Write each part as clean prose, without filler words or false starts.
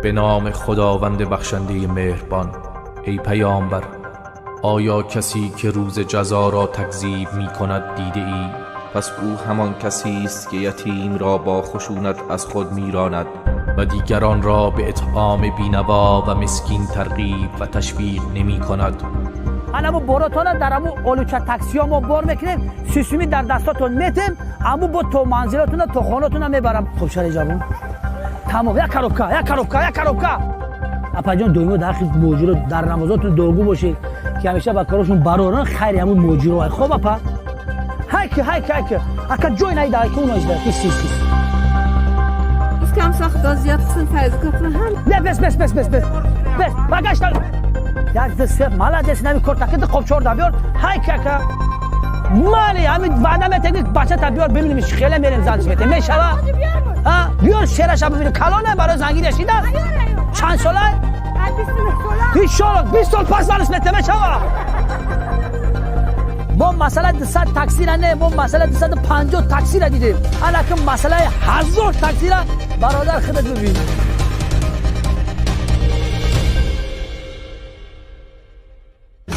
به نام خداوند بخشنده مهربان. ای پیامبر، آیا کسی که روز جزا را تکذیب می کند دیده ای؟ پس او همان کسی است که یتیم را با خشونت از خود میراند و دیگران را به اطعام بینوا و مسکین ترغیب و تشویق نمی کند. انمو براتون در امو اولوچه تاکسی ها ما بار میکنیم، سیستمی در دستاتون میتیم، امو با تو منزلاتون تو خانه‌تون میبرم. خب شری جوان تمام، یک коробка یک коробка یک коробка. апа ҷон, доимо дар ҳаққи муҳоҷиро дар намозотон дуогӯ бошед ки ҳамеша ба корашон бароран хайри ҳамун муҳоҷиро. Хоб апа, ҳайки ҳайки ҳайки ака ҷой наида ки уно ки сис сис. Кам сахт зиёд қисм файз капна ҳам. Не, бес бес бес бес бес бес багашта. Як ду се, молодец, нами кортаки ду қоб чорда биёр. Ҳайки ака. Мали, ҳамин ваъда метегни бачата биёр, бибинем хеле мерем занш метем. Мешава? Ҳа? Биёр шераша бибинем. Калоне барои зангирия шидааст? Чанд сола? Иншолло 20 сол пас занш метем, мешава? Мо масъала 200 таксира не, мо масъала 250 таксира дидем. Алаки масъалаи 1000 таксира бародар худат бибин.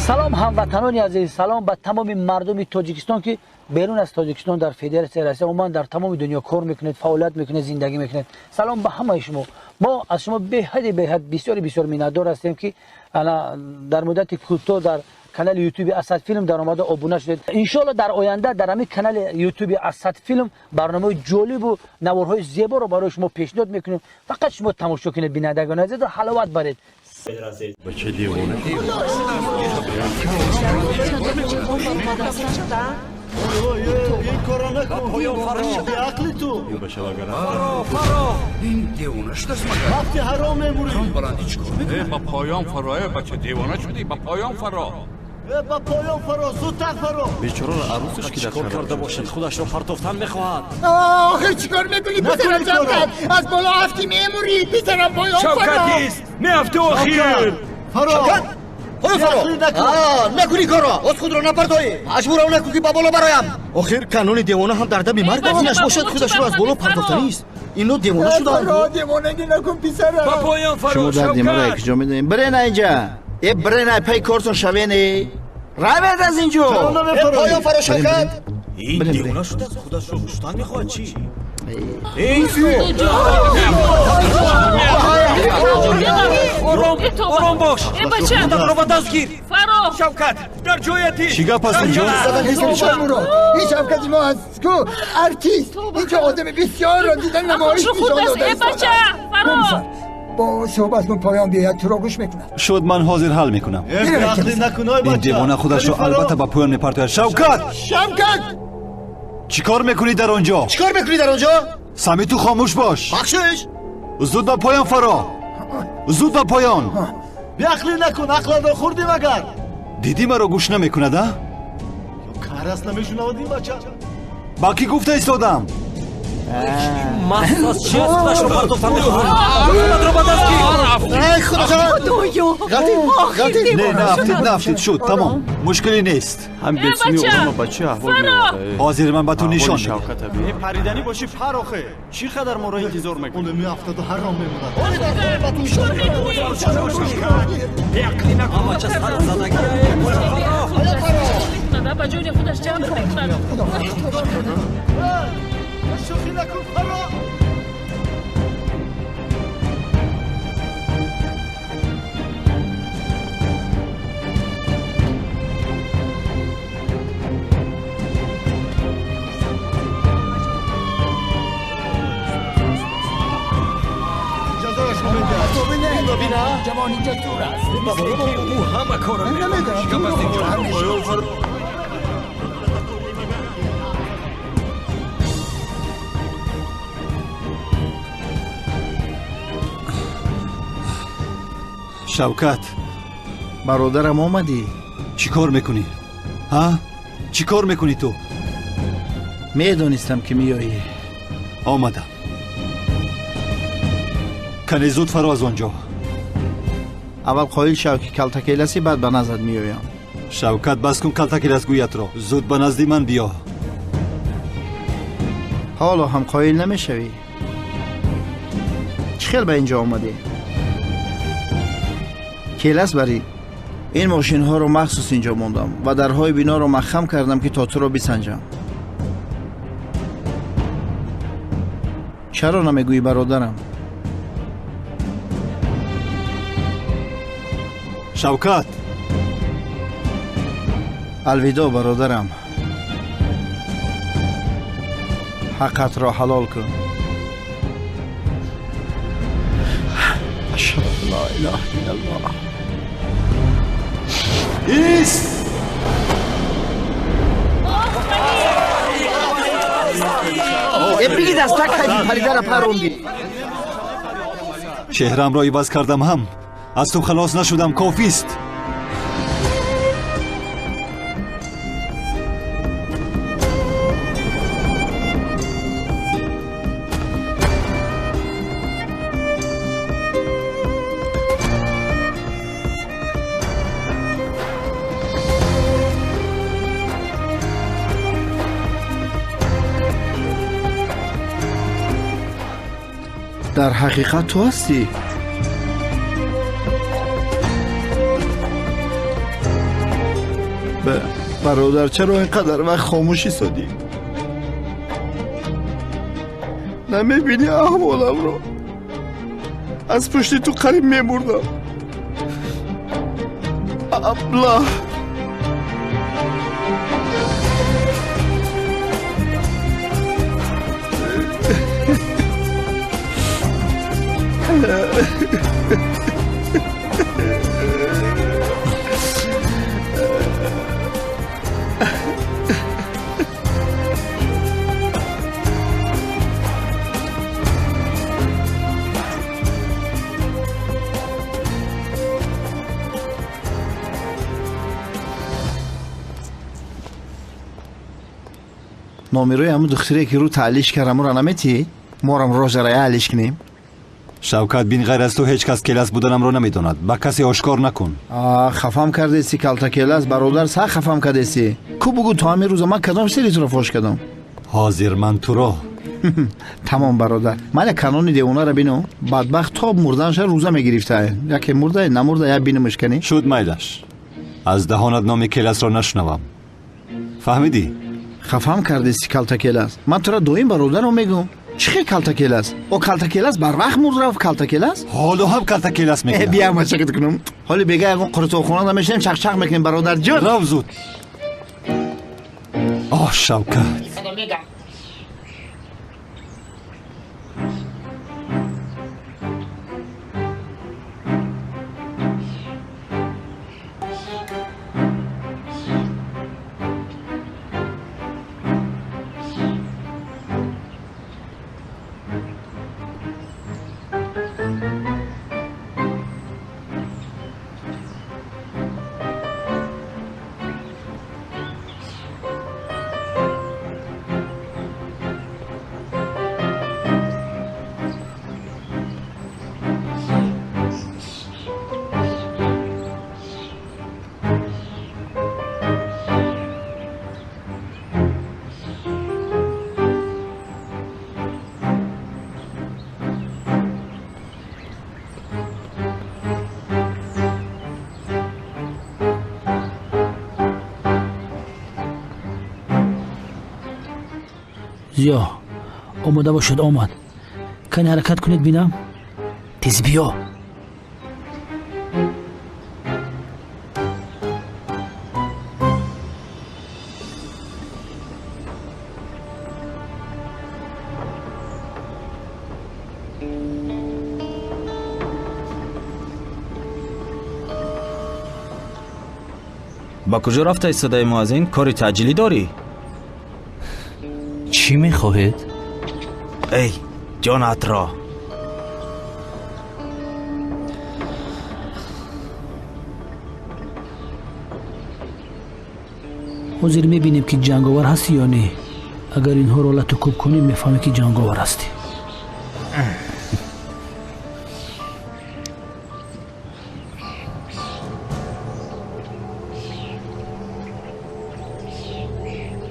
Салом ҳамватанони азиз, салом ба тамоми мардуми Тоҷикистон ки берун аз Тоҷикистон дар Федератсияи Россия, умуман дар тамоми дунё кор мекунед, фаъолият мекунед, зиндагӣ мекунед. Салом ба ҳамаи шумо. Мо аз шумо беҳади беҳад бисёри бисёр миннатдор ҳастем ки ана дар муддати кӯтоҳ дар канали ютуби Асад Филм даромада обуна шудед. Иншоалло дар оянда дар ҳамин канали ютуби Асад Филм барномаҳои ҷолибу наворҳои зеборо барои шумо пешниҳод мекунем. Фақат шумо тамошо кунед, бинандагони азиз, ва ҳаловат баред. Бача девона. Ин корро накун. Беақли ту. Ин девона шудааст магар? Вақти ҳаром мемурӣ. Баландӣ чӣ кор мекунад? Ба поён фаро, бача девона шудӣ, ба поён фаро. Ба поён фаро, зудтар фаро. Бечораро арӯсаш ки чӣ кор карда бошад, худашро партофтан мехоҳад. Охир чӣ кор мекунӣ писарам? Шавкат, аз боло афтӣ мемурӣ писарам, поён фаро. Шавкат ист, меафтӣ охир. Фаро. Шавкат, поён фаро. Накунӣ корро, оз худро напартоӣ. Маҷбурам накун ки ба боло бароям. Охир канони девона ҳам дар дами марг аст. Инаш бошад худашро аз боло партофтанист. Ино девона шудаанд. Фаро, девонагӣ накун писарам. Ба поён фаро. Шумо дарди маро якҷо медонед. Бирен инҷа. Э, бирен пай кортон шавен. Равед аз инҷо. Поён фаро, Шавкат. Ин девона шудааст, худашро куштан мехоҳад чӣ? Ором, ором бош. Худатро ба даст гир. Шавкат, дар ҷояти. Чӣ гап аст инҷо? Мурод, ин Шавкати мо аст ку артист. Инҷо одами бисёрро дидан намоиш нишон додааст. Бо суҳбат кун, поён биёяд, туро гӯш мекунад. Шуд, ман ҳозир ҳал мекунам. Беақлӣ накун, ой Ин бача. девона худашро албатта ба поён мепартояд. Шавкат! Шавкат! Чӣ кор мекунӣ дар он ҷо? Чӣ кор мекунӣ дар он ҷо? Сами, ту хомӯш бош. Бахшиш. Зуд ба поён фаро. Зуд ба поён. Беақлӣ накун, ақлатро хӯрдӣ магар? Дидӣ маро гӯш намекунад, а? Кар аст, намешунавад ин бача. Ба кӣ гуфта истодам? Маст аст, чӣ аст, худашро партофтан мехоҳад. Худатро ба даст гир. Ай худоҷон. Худоё, Ғалтид, ғалтид. Не, наафтид, наафтид, шуд, тамом. Мушкиле нест. Ҳам бесими одама ба чӣ аҳвол меоварда? Ҳозир ман ба ту нишон медиҳам. Париданӣ бошӣ, пар охе. Чӣ қадар моро интизор мекунӣ? Оне меафтаду ҳаром мемонад. Беақлӣ накун. Бача сарзадагӣ. Ба ҷони худаш ҷабр мекунад. Шӯхӣ накун, фаро. Ҷазояшро медиҳад. Инро бина. Ҷавони ҷасур аст. Ӯ ҳама корро Намедонам. Чӣ гап аст инҷо? Поён фаро. Шавкат, Бародарам омадӣ? Чӣ кор мекунӣ? Ҳа? Чӣ кор мекунӣ ту? Медонистам ки меоӣ. Омадам. Кане зуд фаро аз он ҷо. Аввал қоил шав ки калтакеласи, баъд ба наздат меоям. Шавкат, бас кун калтакеласгӯятро. Зуд ба назди ман биё. Ҳоло ҳам қоил намешавӣ? Чӣ хел ба инҷо омадӣ? Келас барӣ. Ин мошинҳоро махсус инҷо мондам ва дарҳои биноро маҳкам кардам, ки то туро бисанҷам. Чаро намегӯӣ, бародарам? Шавкат! Алвидо, бародарам. Ҳаққатро ҳалол кун. Ашҳаду ан ла илаҳа иллаллоҳ. Ист! Бигид аз так хайди паридаро парондӣ. Чеҳраамро иваз кардам ҳам аз ту халос нашудам, кофист. Дар ҳақиқат ту ҳастӣ? Бародар, чаро ин қадар вақт хомӯш истодӣ? Намебинӣ аҳволамро? Аз пушти ту қариб мемурдам. Аблаҳ! Номерои ҳамун духтаре ки рӯ таълиш кард, ҳамуро наметиҳӣ? Морам рожарая алиш кунем. Шавкат, бин, ғайр аз ту ҳеҷ кас келас буданамро намедонад. Ба касе ошкор накун. Хафам кардеси, калта келас, бародар, сах хафам кардеси. Ку бугӯ, то ҳамин рӯза ман кадом сири туро фош кардам? Ҳозир ман туро. Тамом, бародар. Ман як канони девонаро бинам. Бадбахт то мурданша рӯза мегирифта. Яке мурда, намурда, як бинамаш кани. Шуд майлаш. Аз даҳонат номи келасро нашунавам. Фаҳмидӣ? Хафам кардеси, калта келас. Ман туро доим бародаро мегӯм. Чӣ хел калта келас? О калта келас барвақт мурд рафт, калта келас? Ҳоло ҳам калта келас мегӯям. Биям чакат кунам. Ҳоли бега ягон қурутовхона намешинем, чақчақ мекунем, бародарҷон. Рав зуд. Оҳ, Шавкат. Зиё, омода бошед, омад. Кани ҳаракат кунед, бинам. Тез биё. Ба куҷо рафта истодаи, муаззин? Кори таъҷилӣ дорӣ? Чӣ мехоҳед? Эй, ҷонатро! Ҳозир мебинем, ки ҷанговар ҳастӣ ё не. Агар инҳоро лату кӯб кунем, мефаҳмем, ки ҷанговар ҳастӣ.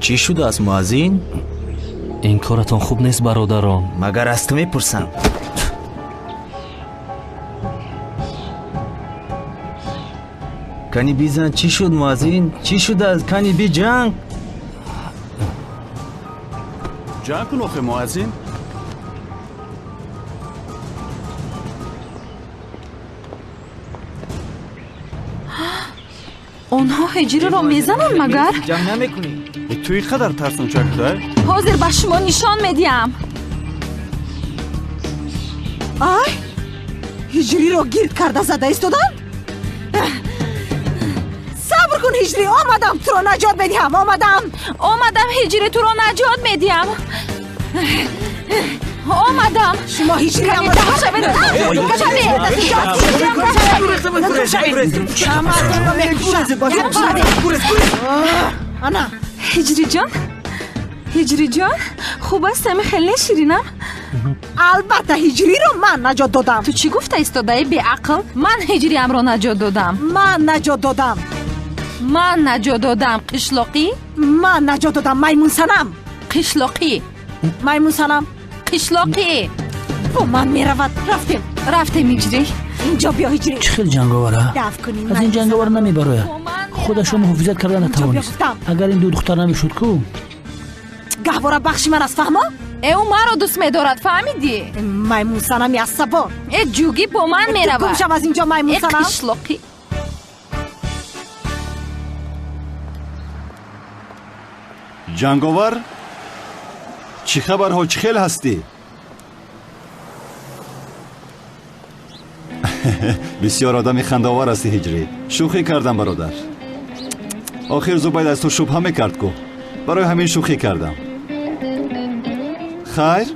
Чӣ шудааст, муаззин? Ин коратон хуб нест, бародарон. Магар аз ту мепурсам? Кани бизан, чӣ шуд муаззин? Чӣ шудааст? Кани биҷанг. Ҷанг кун охе муаззин. Онҳо ҳиҷриро мезананд магар? Ҷанг намекунӣ? Ту ин қадар тарсончак шудай? Ҳозир ба шумо нишон медиҳам. Ай, ҳиҷриро гирд карда зада истоданд? Сабр кун ҳиҷрӣ, омадам, туро наҷот медиҳам, омадам. Омадам ҳиҷрӣ, туро наҷот медиҳам. Омадам. Шумо ҳиҷрӣ ана. Ҳиҷриҷон, ҳиҷриҷон, хуб аст ами хеле ширинам? Албатта ҳиҷриро ман наҷот додам. Ту чӣ гуфта истодаи беақл? Ман ҳиҷриамро наҷот додам. Ман наҷот додам. Ман наҷот додам. Қишлоқӣ? Ман наҷот додам. Маймунсанам. Қишлоқӣ. Маймунсанам. Қишлоқӣ. Бо ман меравад. Рафтем. Рафтем ҳиҷрӣ. Инҷо биё ҳиҷрӣ. Чӣ хел ҷанговара? Аз ин ҷанговар намебарояд. Худашро муҳофизат карда натавонист. Агар ин ду духтар намешуд ку? Гаҳвора бахши ман аст, фаҳмо? Э, ӯ маро дӯст медорад, фаҳмидӣ? Маймунсанами асабон. Э, ҷугӣ бо ман меравад. Гум шав аз инҷо, маймунсанам. Э, қишлоқӣ. Ҷанговар, чӣ хабарҳо, чӣ хел ҳастӣ? Бисёр одами хандаовар ҳастӣ ҳиҷрӣ. Шӯхӣ кардам бародар. Охир Зубайд аз ту шубҳа мекард ку. Барои ҳамин шӯхӣ кардам. Хайр,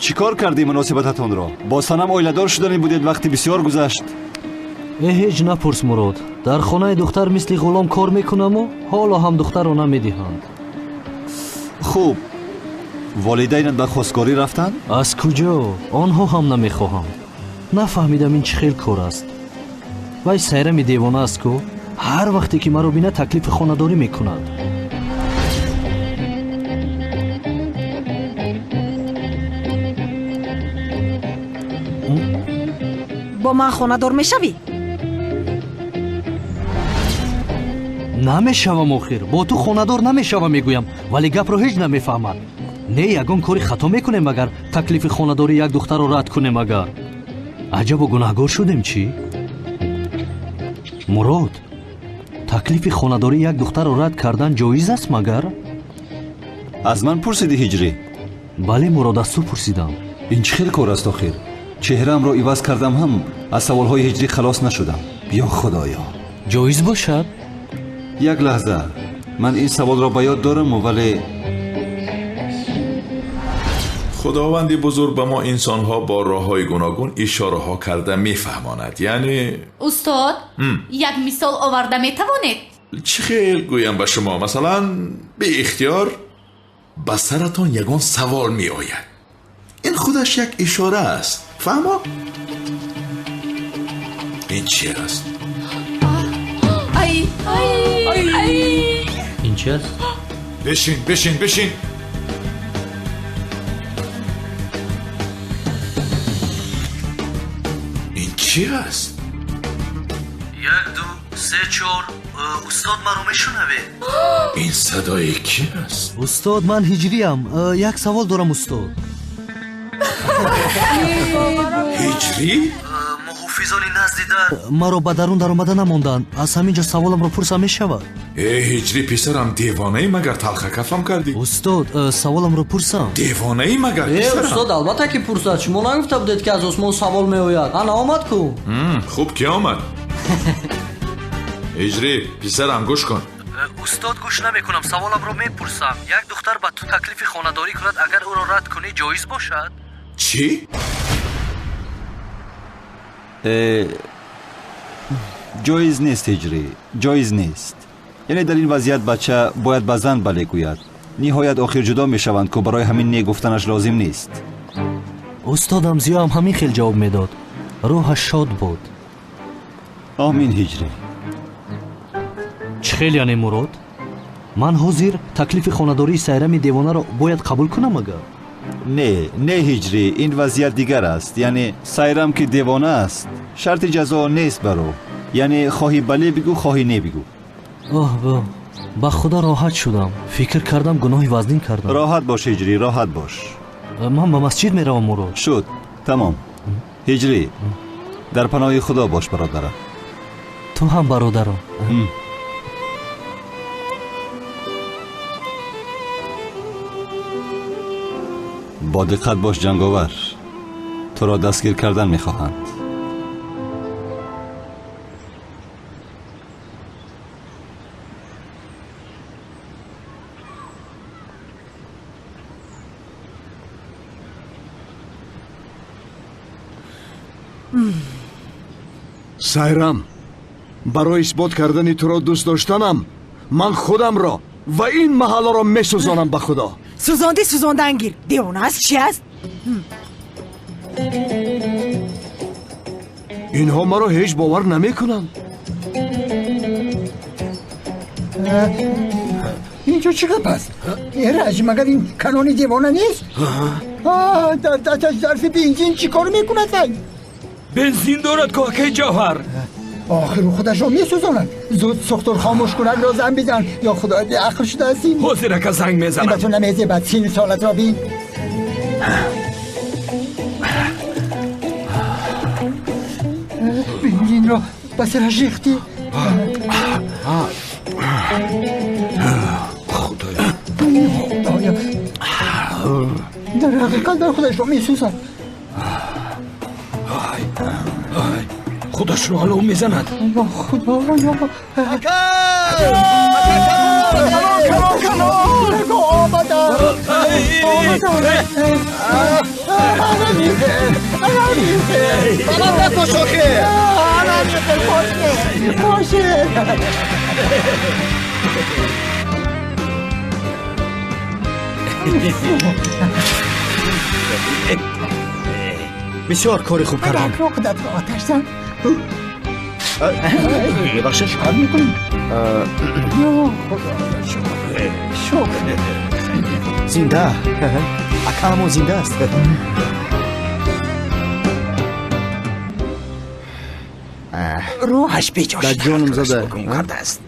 чӣ кор кардӣ муносибататонро? Бо Санам оиладор шудани будед, вақти бисёр гузашт. Э, ҳеҷ напурс Мурод. Дар хонаи духтар мисли ғулом кор мекунаму ҳоло ҳам духтарро намедиҳанд. Хуб, волидайнат ба хостгорӣ рафтанд? Аз куҷо? Онҳо ҳам намехоҳанд. Нафаҳмидам ин чӣ хел кор аст. Вай Сайрами девона аст ку, ҳар вақте ки маро бинад таклифи хонадорӣ мекунад. Бо ман хонадор мешавӣ? Намешавам охир. Бо ту хонадор намешавам мегӯям, вале гапро ҳеҷ намефаҳмад. Не, ягон кори хато мекунем агар таклифи хонадорӣ як духтарро рад кунем агар. Аҷабо гунаҳгор шудем чӣ? Мурод, таклифи хонадорӣ як духтарро рад кардан ҷоиз аст магар? Аз ман пурсидӣ ҳиҷрӣ? Бале Мурод, аз ту пурсидам. Ин чӣ хел кор аст охир? Чеҳраамро иваз кардам ҳам аз саволҳои ҳиҷрӣ халос нашудам. Ё Худоё! Ҷоиз бошад? Як лаҳза, ман ин саволро ба ёд дорам, вале Худованди бузург ба мо инсонҳо бо роҳҳои гуногун ишораҳо карда мефаҳмонад. Яъне устод, як мисол оварда метавонед? Чӣ хел гӯям ба шумо? Масалан, беихтиёр ба саратон ягон савол меояд. Ин худаш як ишора аст. Фаҳмо? Ин чи аст? Ай, ай, ай. Ин чи аст? Бишин, бишин, бишин. Ин чи аст? 1, 2, 3, 4. Устод, маро мешунавед? Ин садои ки аст? Устод, ман ҳиҷриям. Як савол дорам устод. Ҳиҷрӣ? Муҳофизони назди дар маро ба дарун даромада намонданд. Аз ҳамин ҷо саволамро пурсам мешавад? Э, ҳиҷрӣ писарам, девонаӣ магар талхакафам кардӣ? Устод, саволамро пурсам. Девонаӣ магар писарам? Устод, албатта ки пурсад. Шумо нагуфта будед ки аз осмон савол меояд. Ана омад ку. Хуб ки омад. Ҳиҷрӣ писарам, гӯш кун. Устод, гӯш намекунам, саволамро мепурсам. Як духтар ба ту таклифи хонадорӣ кунад, агар ӯро рад кунӣ ҷоиз бошад? Чӣ? Ҷоиз нест ҳиҷрӣ, ҷоиз нест. Яъне дар ин вазъият бача бояд ба зан бале гӯяд. Ниҳоят охир ҷудо мешаванд ку, барои ҳамин не гуфтанаш лозим нест. Устодам Зиёам ҳамин хел ҷавоб медод. Рӯҳаш шод буд. Омин ҳиҷрӣ. Чӣ хел яъне Мурод? Ман ҳозир таклифи хонадории Сайрами девонаро бояд қабул кунам агар? Не, не ҳиҷрӣ, ин вазъият дигар аст. Яъне Сайрам ки девона аст, шарти ҷазо нест бар ӯ. Яъне хоҳӣ бале бигӯ, хоҳӣ не бигӯ. Оҳ, ба худо роҳат шудам. Фикр кардам гуноҳи вазнин кардам. Роҳат бош, Ҳиҷрӣ, роҳат бош. Ман ба масҷид меравам, Мурод. Шуд, тамом. Ҳиҷрӣ, дар паноҳи Худо бош, бародарам. Ту ҳам, бародарам. Бо диққат бош, ҷанговар. Туро дастгир кардан мехоҳанд. Сайрам, барои исбот кардани туро дӯст доштанам ман худамро ва ин маҳалларо месӯзонам ба Худо. Сӯзонди, сӯзондан гир. Девона аст, чи аст? Инҳо маро ҳеҷ бовар намекунанд. Инҷо чӣ гап аст? Эраҷ, магар ин канони девона нест? Дар дасташ зарфи бензин чӣ кор мекунад? Бензин дорад ку, акаи Ҷавҳар. Охир худашро месӯзонад. Зуд сухтур хомӯш кунад ро занг бизан. Ё Худо, беақл шудаастӣ? Ҳозир ака занг мезанам. Ин ба ту намезебад. Сину солатро бин. Бензинро ба сараш рехтӣ. Худоё, Худоё, дар ҳақиқат дар худашро месӯзад. Худашро алов мезанад. Ё Худо, ё Ака! Омадам, Баба накош охир! Боше. Бисёр кори хуб кардам. Худатро оташ зан. Мебахшед. Чикор мекунӣ? Ё Худо, шукр. Зинда. Акаамон зинда аст. Рӯҳаш беҷо Дар ҷонам зада. Гум кардааст.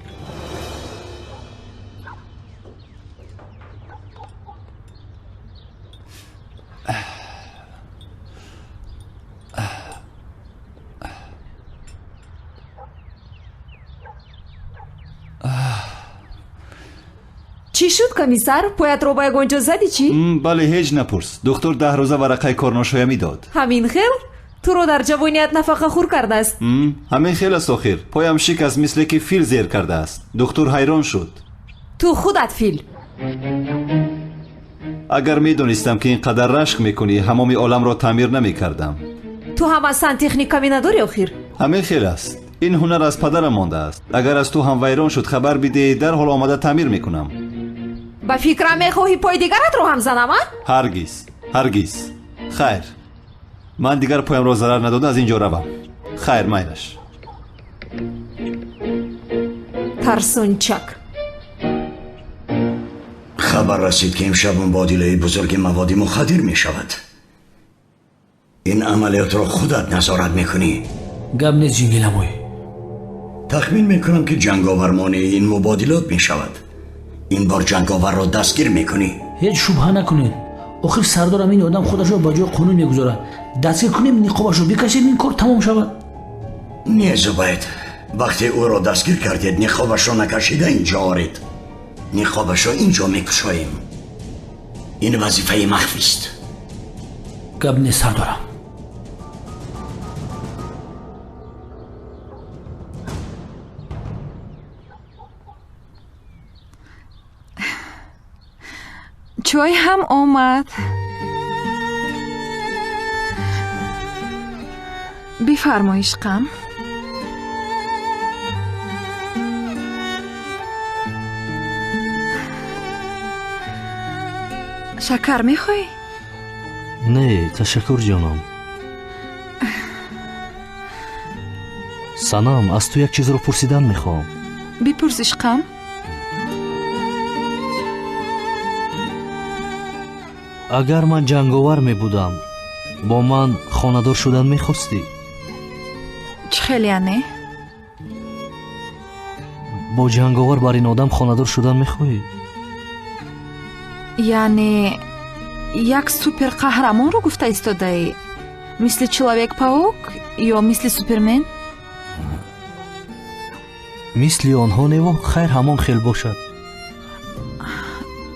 Чӣ шуд, комиссар? Поятро ба ягон ҷо задӣ чӣ? Бале, ҳеҷ напурс. Духтур 10 рӯза варақаи корношоямӣ дод. Ҳамин хел? Туро дар ҷавоният нафақахӯр кардааст. Ҳамин хел аст охир. Поям шикаст, мисле ки фил зер кардааст. Духтур ҳайрон шуд. Ту худат фил. Агар медонистам, ки ин қадар рашк мекунӣ, ҳамоми оламро таъмир намекардам. Ту ҳам аз сантехника менадорӣ охир? Ҳамин хел аст. Ин ҳунар аз падарам мондааст. Агар аз ту ҳам вайрон шуд, хабар бидеҳ, дарҳол омада таъмир мекунам. Ба фикрам мехоҳӣ пои дигаратро ҳам занам, а? Ҳаргиз, ҳаргиз. Хайр, ман дигар поямро зарар надода аз ин ҷо равам. Хайр, майлаш. Тарсунчак. Хабар расид, ки имшаб мубодилаи бузурги маводи мухаддир мешавад. Ин амалиётро худат назорат мекунӣ. Гап нест, ҷингиламой. Тахмин мекунам, ки ҷанговар монеи ин мубодилот мешавад. Ин бор ҷанговарро дастгир мекунӣ. Ҳеҷ шубҳа накунед. Охир сардорам ин одам худашро ба ҷои қонун мегузорад. Дастгир кунем, ниқобашро бикашем, ин кор тамом шавад. Не, Зубайд, вақте ӯро дастгир кардед, ниқобашро накашида инҷо оред. Ниқобашро инҷо мекушоем. Ин вазифаи махфист. Гап нест, сардорам. Чой ҳам омад. Бифармо, ишқам. Шакар мехоҳӣ? Не, ташаккур, ҷонам. Санам, аз ту як чизро пурсидан мехоҳам. Бипурс, ишқам. Агар ман ҷанговар мебудам, бо ман хонадор шудан мехостӣ? Чӣ хел яъне? Бо ҷанговар бар ин одам хонадор шудан мехоҳӣ? Яъне як суперқаҳрамонро гуфта истодаӣ? Мисли Человек-паук ё мисли Супермен? Мисли онҳо нево, хайр, ҳамон хел бошад.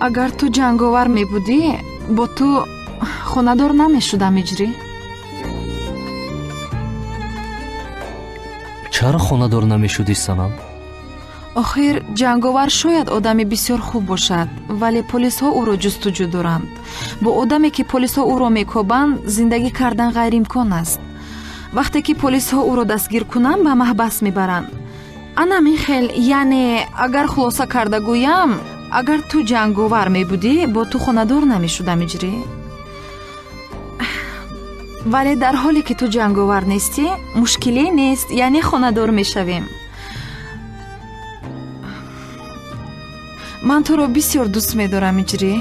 Агар ту ҷанговар мебудӣ, бо ту хонадор намешудам, Иҷрӣ. Чаро хонадор намешудӣ, Санам? Охир ҷанговар шояд одами бисёр хуб бошад, вале полисҳо ӯро ҷустуҷӯ доранд. Бо одаме, ки полисҳо ӯро мекобанд, зиндагӣ кардан ғайриимкон аст. Вақте ки полисҳо ӯро дастгир кунанд, ба маҳбас мебаранд. Ана михел, яъне агар хулоса карда гӯям, агар ту ҷанговар мебудӣ, бо ту хонадор намешудам, Иҷрӣ. Вале дар ҳоле ки ту ҷанговар нестӣ, мушкиле нест, яъне хонадор мешавем. Ман туро бисёр дӯст медорам, Иҷрӣ.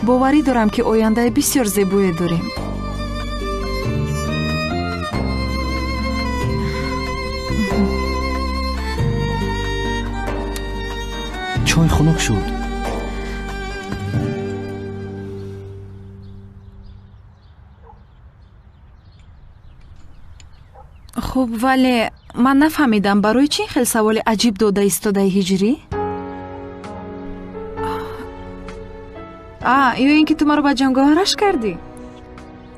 Боварӣ дорам, ки ояндаи бисёр зебое дорем. Чой хунук шуд. Хуб, вале ман нафаҳмидам, барои чӣ ин хел саволи аҷиб дода истодаи, Ҳиҷрӣ? Ё ин ки ту маро ба ҷанговараш кардӣ?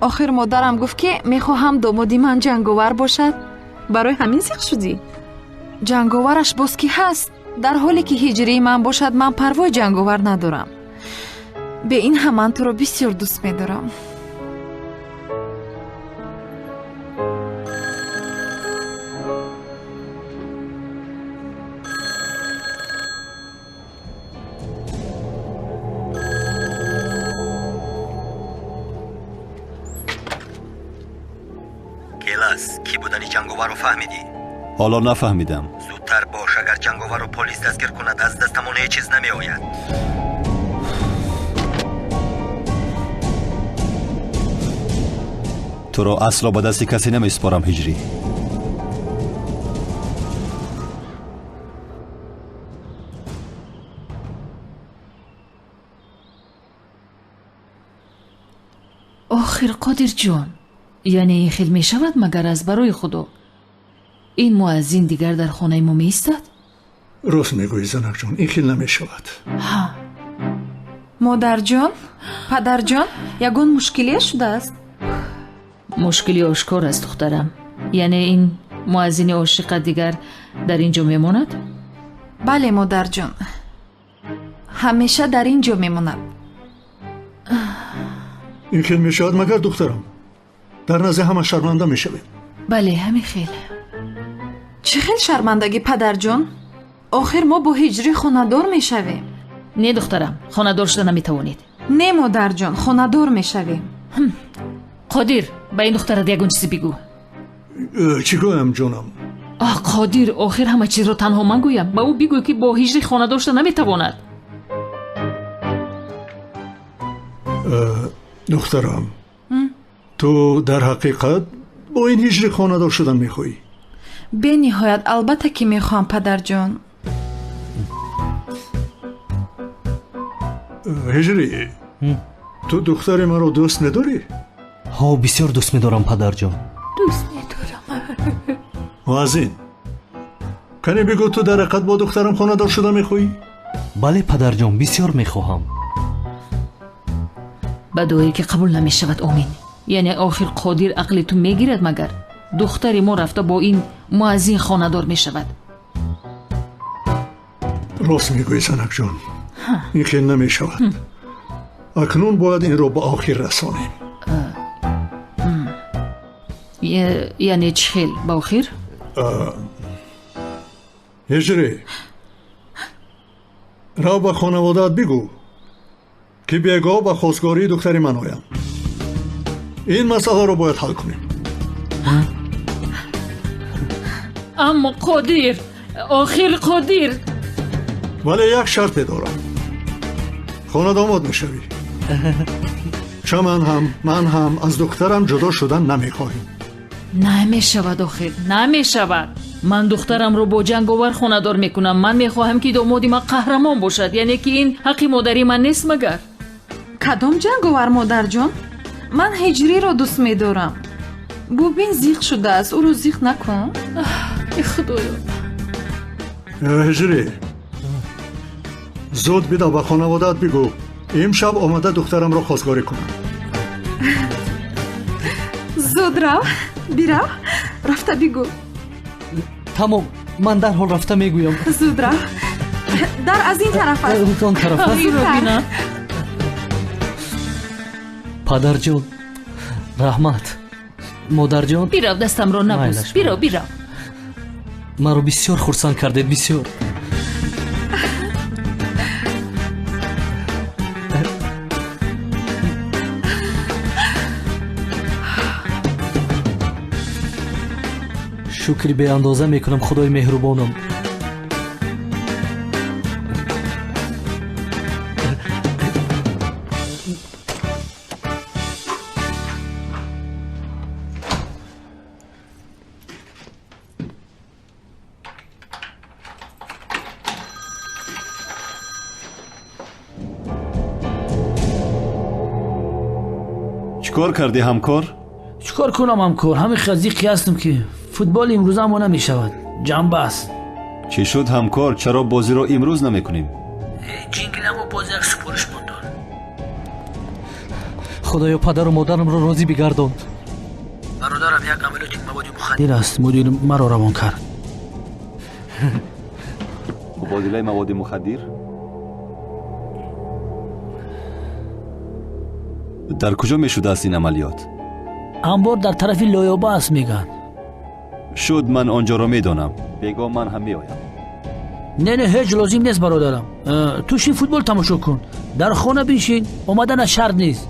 Охир модарам гуфт, ки мехоҳам домоди ман ҷанговар бошад. Барои ҳамин зиқ шудӣ? Ҷанговараш боз ки ҳаст? Дар ҳоле ки ҳиҷрии ман бошад, ман парвои ҷанговар надорам. Бе ин ҳам ман туро бисёр дӯст медорам. Келас, кӣ будани ҷанговарро фаҳмидӣ? Ҳоло нафаҳмидам. Зудтар бош, агар ҷанговарро полис дастгир кунад, аз дастамон ҳеҷ чиз намеояд. Туро асло ба дасти касе намеспорам, Ҳиҷрӣ. Охир Қодирҷон, яъне ин хел мешавад магар аз барои Худо? Ин муаззин дигар дар хонаи мо меистад? Рост мегӯӣ, занакҷон, ин хел намешавад. Ҳа. Модарҷон, падарҷон, ягон мушкилие шудааст? Мушкили ошкор аст, духтарам. Яъне ин муаззини ошиқа дигар дар ин ҷо мемонад? Бале, модарҷон, ҳамеша дар ин ҷо мемонад. Ин хел мешавад магар, духтарам? Дар назди ҳама шарманда мешавем. Бале, ҳамин хел. Чӣ хел шармандагӣ, падарҷон? Охир мо бо ҳиҷрӣ хонадор мешавем. Не, духтарам, хонадор шуда наметавонед. Не, модарҷон, хонадор мешавем. Қодир, ба ин духтарат ягон чизе бигӯ. Чӣ гӯям, ҷонам? Аҳ, Қодир, охир ҳама чизро танҳо ман гӯям. Ба ӯ бигӯ, ки бо ҳиҷрӣ хонадор шуда наметавонад. Духтарам, ту дар ҳақиқат бо ин ҳиҷрӣ хонадор шудан мехоҳӣ? Бениҳоят, албатта ки мехоҳам, падарҷон. Ҳиҷрӣ, ту духтари маро дӯст медорӣ? Ҳо, бисёр дӯст медорам, падарҷон. Дӯст медорам. Муаззин, кане бигӯ, ту дар ҳақиқат бо духтарам хонадор шуда мехоҳӣ? Бале, падарҷон, бисёр мехоҳам. Ба дуое ки қабул намешавад, омин. Яъне охир Қодир ақли ту мегирад магар? Духтари мо рафта бо ин муаззин хонадор мешавад. Рост мегӯӣ, занакҷон, ин хел намешавад. Акнун бояд инро ба охир расонем. Яъне чӣ хел ба охир? Ҳиҷрӣ, рав ба хонаводаат бигӯ, ки бегоҳ ба хостгории духтари ман оям. Ин масъаларо бояд ҳал кунем. Аммо Қодир, охир Қодир. Вале як шарте дорам. Хонадомод мешавӣ. Ча ман ҳам аз духтарам ҷудо шудан намехоҳем. Намешавад, охир, намешавад. Ман духтарамро бо ҷанговар хонадор мекунам. Ман мехоҳам, ки домоди ман қаҳрамон бошад. Яъне ки ин ҳаққи модари ман нест магар? Кадом ҷанговар, модарҷон? Ман Ҳиҷриро дӯст медорам. Бубин, зиқ шудааст, ӯро зиқ накун. Э худоё! Ҳиҷрӣ, зуд бида ба хонаводаат бигӯ, имшаб омада духтарамро хостгорӣ кунам. Зуд рав, бирав, рафта бигӯ. Тамом, ман дарҳол рафта мегӯям. Зуд рав. Дар аз ин тараф аст. Он тараф аст. Падарҷон, раҳмат. Модарҷон, бирав, дастамро набӯс. Бирав, бирав. Маро бисёр хурсанд кардед, бисёр. Шукри беандоза мекунам худои меҳрубонам. Чикор кардӣ, ҳамкор? Чикор кунам, ҳамкор? Ҳамин хазиқи ҳастам, ки футбол имрӯза мо намешавад. Ҷанба аст. Чӣ шуд, ҳамкор? Чаро бозиро имрӯз намекунем? Ҷингиламо боз як супориш мондор. Худоё, падару модарамро розӣ бигардон. Бародарам як амалиёти маводи мухаддир аст. Мудир маро равон кард. Мубодилаи маводи мухаддир? Дар куҷо мешудааст ин амалиёт? Анбор дар тарафи Лоёба аст, мегӯянд. Шуд, ман он ҷоро медонам. Бего ман ҳам меоям. Не, не, ҳеҷ лозим нест, бародарам. Ту шин, футбол тамошо кун, дар хона биншин, омаданаш шарт нест.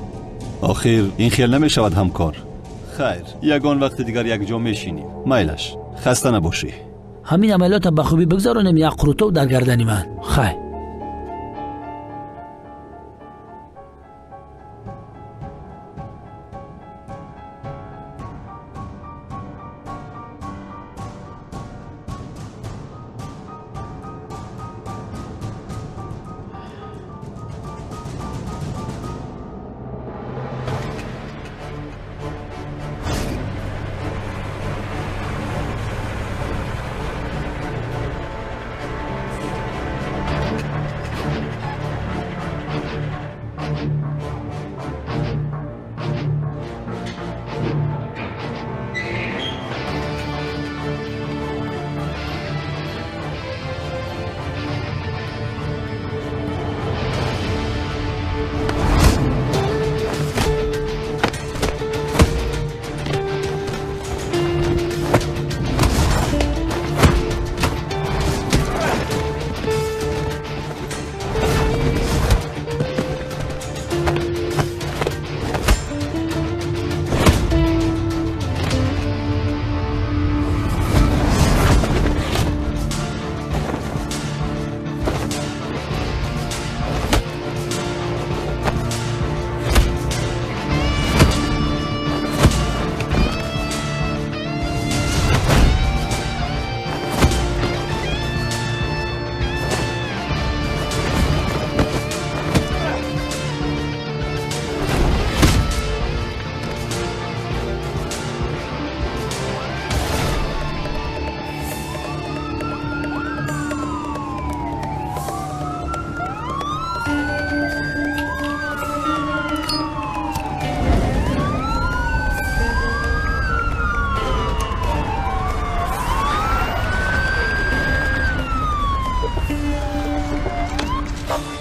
Охир ин хел намешавад, ҳамкор. Хайр, ягон вақти дигар якҷо мешинем. Майлаш, хаста набошӣ. Ҳамин амалиёта ба хубӣ бигзаронем, як қурутов дар гардани ман. Хайр.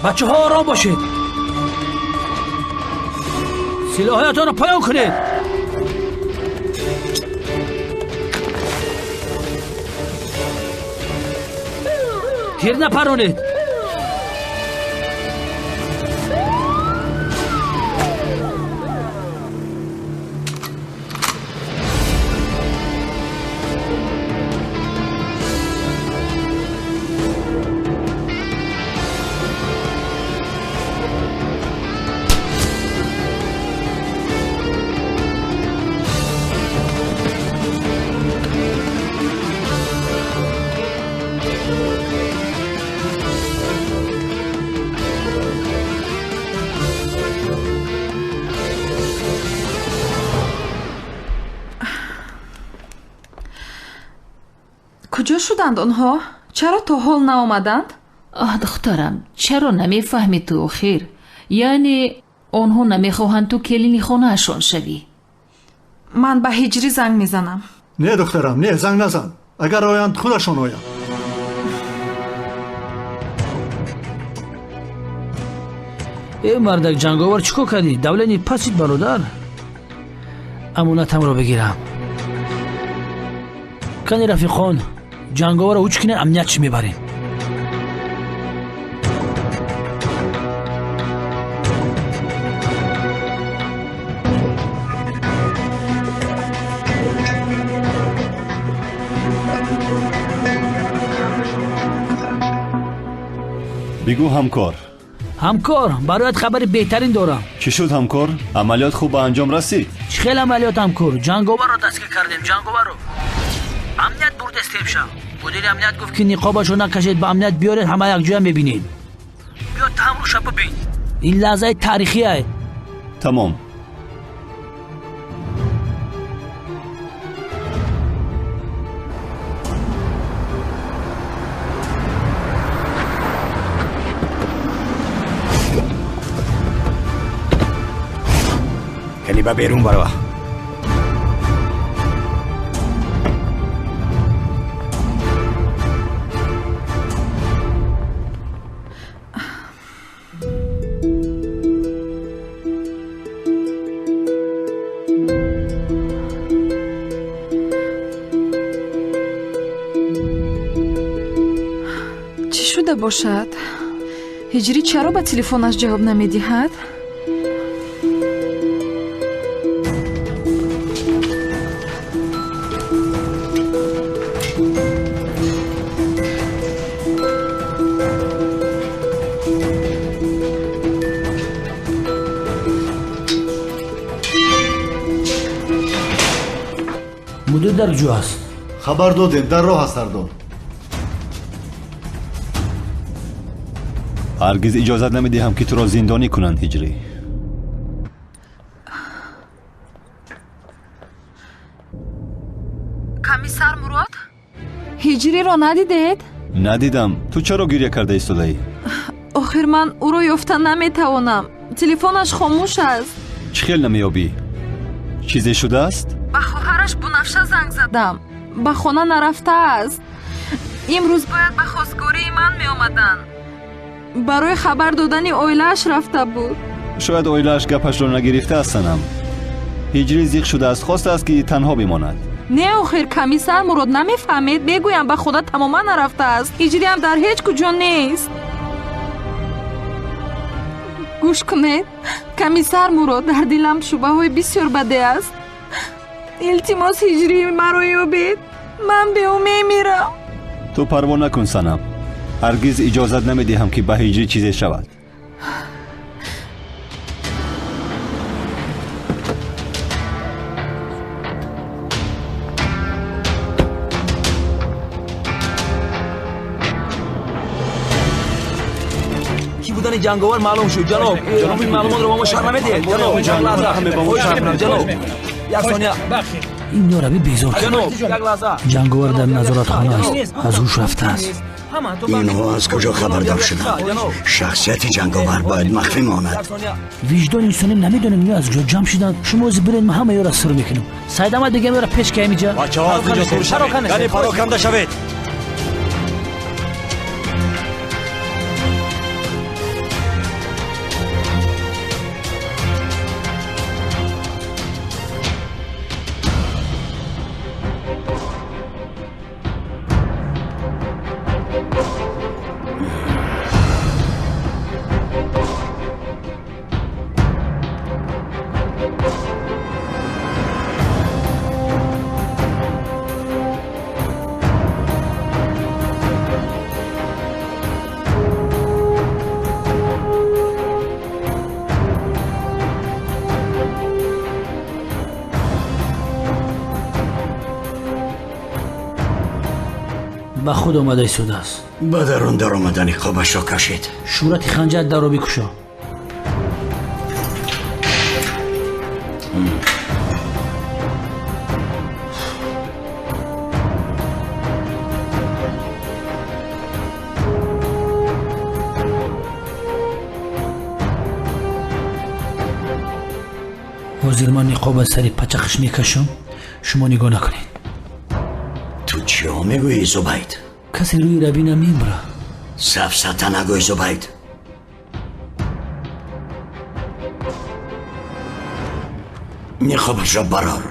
Бачаҳо, ором бошед, силоҳоятонро поён кунед. Тир напаронед. Куҷо шуданд онҳо? Чаро то ҳол наомаданд? Оҳ, духтарам, чаро намефаҳмӣ ту охир? Яъне онҳо намехоҳанд ту келини хонаашон шавӣ. Ман ба Ҳиҷрӣ занг мезанам. Не, духтарам, не, занг назан. Агар оянд, худашон оянд. Э мардак ҷанговар, чӣ кор кардӣ? Давлени пасид, бародар. Амонатамро бигирам. Кани рафиқон, ҷанговарро ҳуч кине, амният чӣ мебарем. Бигӯ, ҳамкор. Ҳамкор, бароят хабари беҳтарин дорам. Чӣ шуд, ҳамкор? Амалиёт хуб ба анҷом расид? Чӣ хел амалиёт, ҳамкор? Ҷанговарро дастгир кардем, ҷанговарро. Амният бурдестем шав. Мудири амният гуфт, ки ниқобашро накашед, ба амният биёред, ҳама якҷоя мебинед. Биё таҳамруша бибин. Ин лаҳзаи таърихие. Тамом. Кани ба берун барова. Чӣ шуда бошад? Ҳиҷрӣ чаро ба телефонаш ҷавоб намедиҳад? Мудир дар куҷо аст? Хабар додем, дар роҳ аст, сардор. Ҳаргиз иҷозат намедиҳам, ки туро зиндонӣ кунанд, Ҳиҷрӣ. Комиссар Мурод, Ҳиҷриро надидед? Надидам. Ту чаро гиря карда истодаӣ? Охир ман ӯро ёфта наметавонам. Телефонаш хомӯш аст. Чӣ хел намеёбӣ? Чизе шудааст? Ба хоҳараш Бунафша занг задам. Ба хона нарафтааст. Имрӯз бояд ба хостгории ман меомаданд. Барои хабар додани оилааш рафта буд. Шояд оилааш гапашро нагирифтааст, санам. Ҳиҷрӣ зиқ шудааст, хостааст, ки танҳо бимонад. Не, охир комиссар Мурод, намефаҳмед. Мегӯям, ба хона тамоман нарафтааст. Ҳиҷриам дар ҳеҷ куҷо нест. Гӯш кунед, комиссар Мурод, дар дилам шубҳаҳои бисёр баде аст. Илтимос, ҳиҷрии маро ёбед. Ман бе ӯ мемирам. Ту парво накун, санам. Ҳаргиз иҷозат намедиҳам, ки ба ҳиҷрӣ чизе шавад. Ки будани ҷанговар маълум шуд, ҷаноб. Ин маълумотро ба мо шарҳ намедиҳед, ҷаноб. Ҷаноб, як сония. Ин ёраби безор кард. Ҷаноб, як лаҳза. Ҷанговар дар назоратхона аст, аз ҳуш рафтааст. Инҳо аз куҷо хабардор шуданд? Шахсияти ҷанговар бояд махфӣ монад. Виҷдони инсонӣ намедонем ино аз куҷо ҷамъ шуданд. Шумо ози биред, ман ҳама ёра сир мекунам. Сайдама дигам ёра пеш ки ҳамиҷа. Бачаҳо, аз инҷо дур шавед. Яъне пароканда шавед. Ба худ омада истодааст. Ба дарун даромадани қобашро кашид. Шӯрати ханҷар дарро бикушо. Ҳозир ман ниқоб аз сари пачақш мекашам, шумо нигоҳ накунед. Ту чиҳо мегӯӣ, Зубайд? Касе рӯи рабӣ намебура. Сафсата нагӯй, Зубайд. Ниқобашро барор.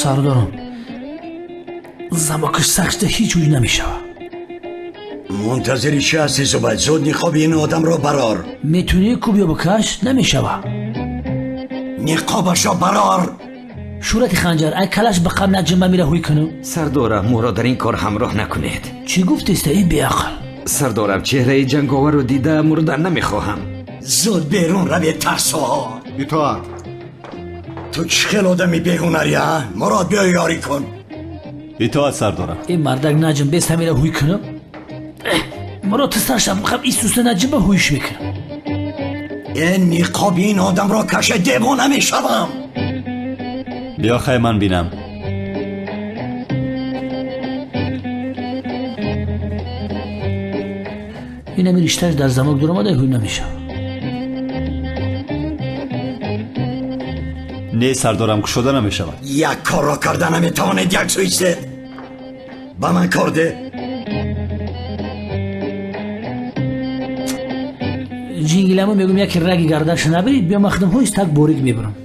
Сардорам, замокаш сахта ҳеҷ ҷуй намешава. Мунтазири чӣ ҳастӣ, Зубайд? Зуд ниқоби ин одамро барор. Метунӣ куб ё бикаш? Намешава. Ниқобашро барор. Шӯрати ханҷар, ай калаш ба қабл наҷима мира ҳуй кунам. Сардорам, моро дар ин кор ҳамроҳ накунед. Чӣ гуфтеста, эй беақл? Сардорам, чеҳраи ҷанговарро дида мурдан намехоҳам. Зуд берун равед, тарсоҳо. Итоат. Ту чӣ хел одами беҳунарӣ, а? Мурод, биё ёрӣ кун. Итоат, сардорам. Эй мардак, наҷим бес ҳамира ҳуй кунам. Мурод, ту саршам қабл исуса наҷима ҳуйш мекунам. Э, ниқоби ин одамро каше, девона мешавам. Биё хай ман бинам. Ин ами риштааш дар замок дуромада ҳуй намешавад. Не, сардорам, кушода намешавад. Як корро карда наметавонед, як суистед. Ба ман кор де. Ҷингиламо мегӯм, яке раги гардаша набирид, биё ман худам ҳоиз так борик мебурам.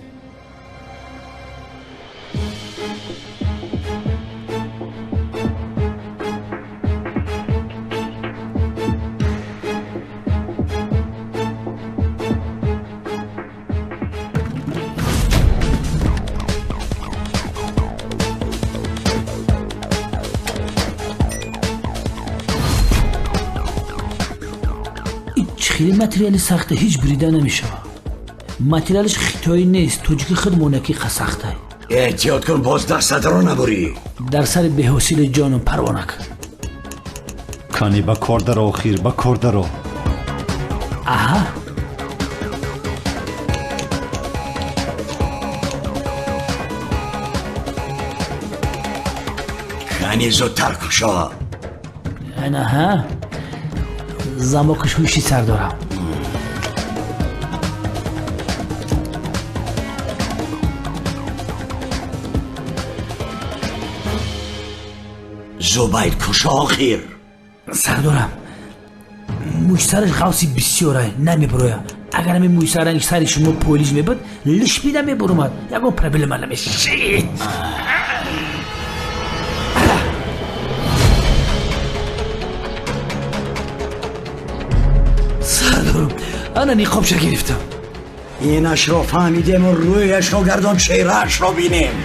Хеле материали сахта, ҳеҷ бурида намешавад. Материалаш хитоӣ нест, тоҷики худ монаки сахта. Эҳтиёт кун, боз дастатро набурӣ. Дар сари беҳосили ҷонам парво накун. Кани ба кор даро, охир, ба кор даро. Аҳа. Кани зудтар кушо. Анаҳа. Замокаш ҳуши сар дорам. Зубайд, кушо охир. Сардорам, мӯйсараш ғавси бисёра, намебуроя. Агар ҳамин мӯйсаранги сари шумо полиж мебуд, лишбида мебурумад. Ягон проблема намешид. Ана ниқобша гирифтам. Инашро фаҳмидему рӯяшро гардон, чеҳраашро бинем.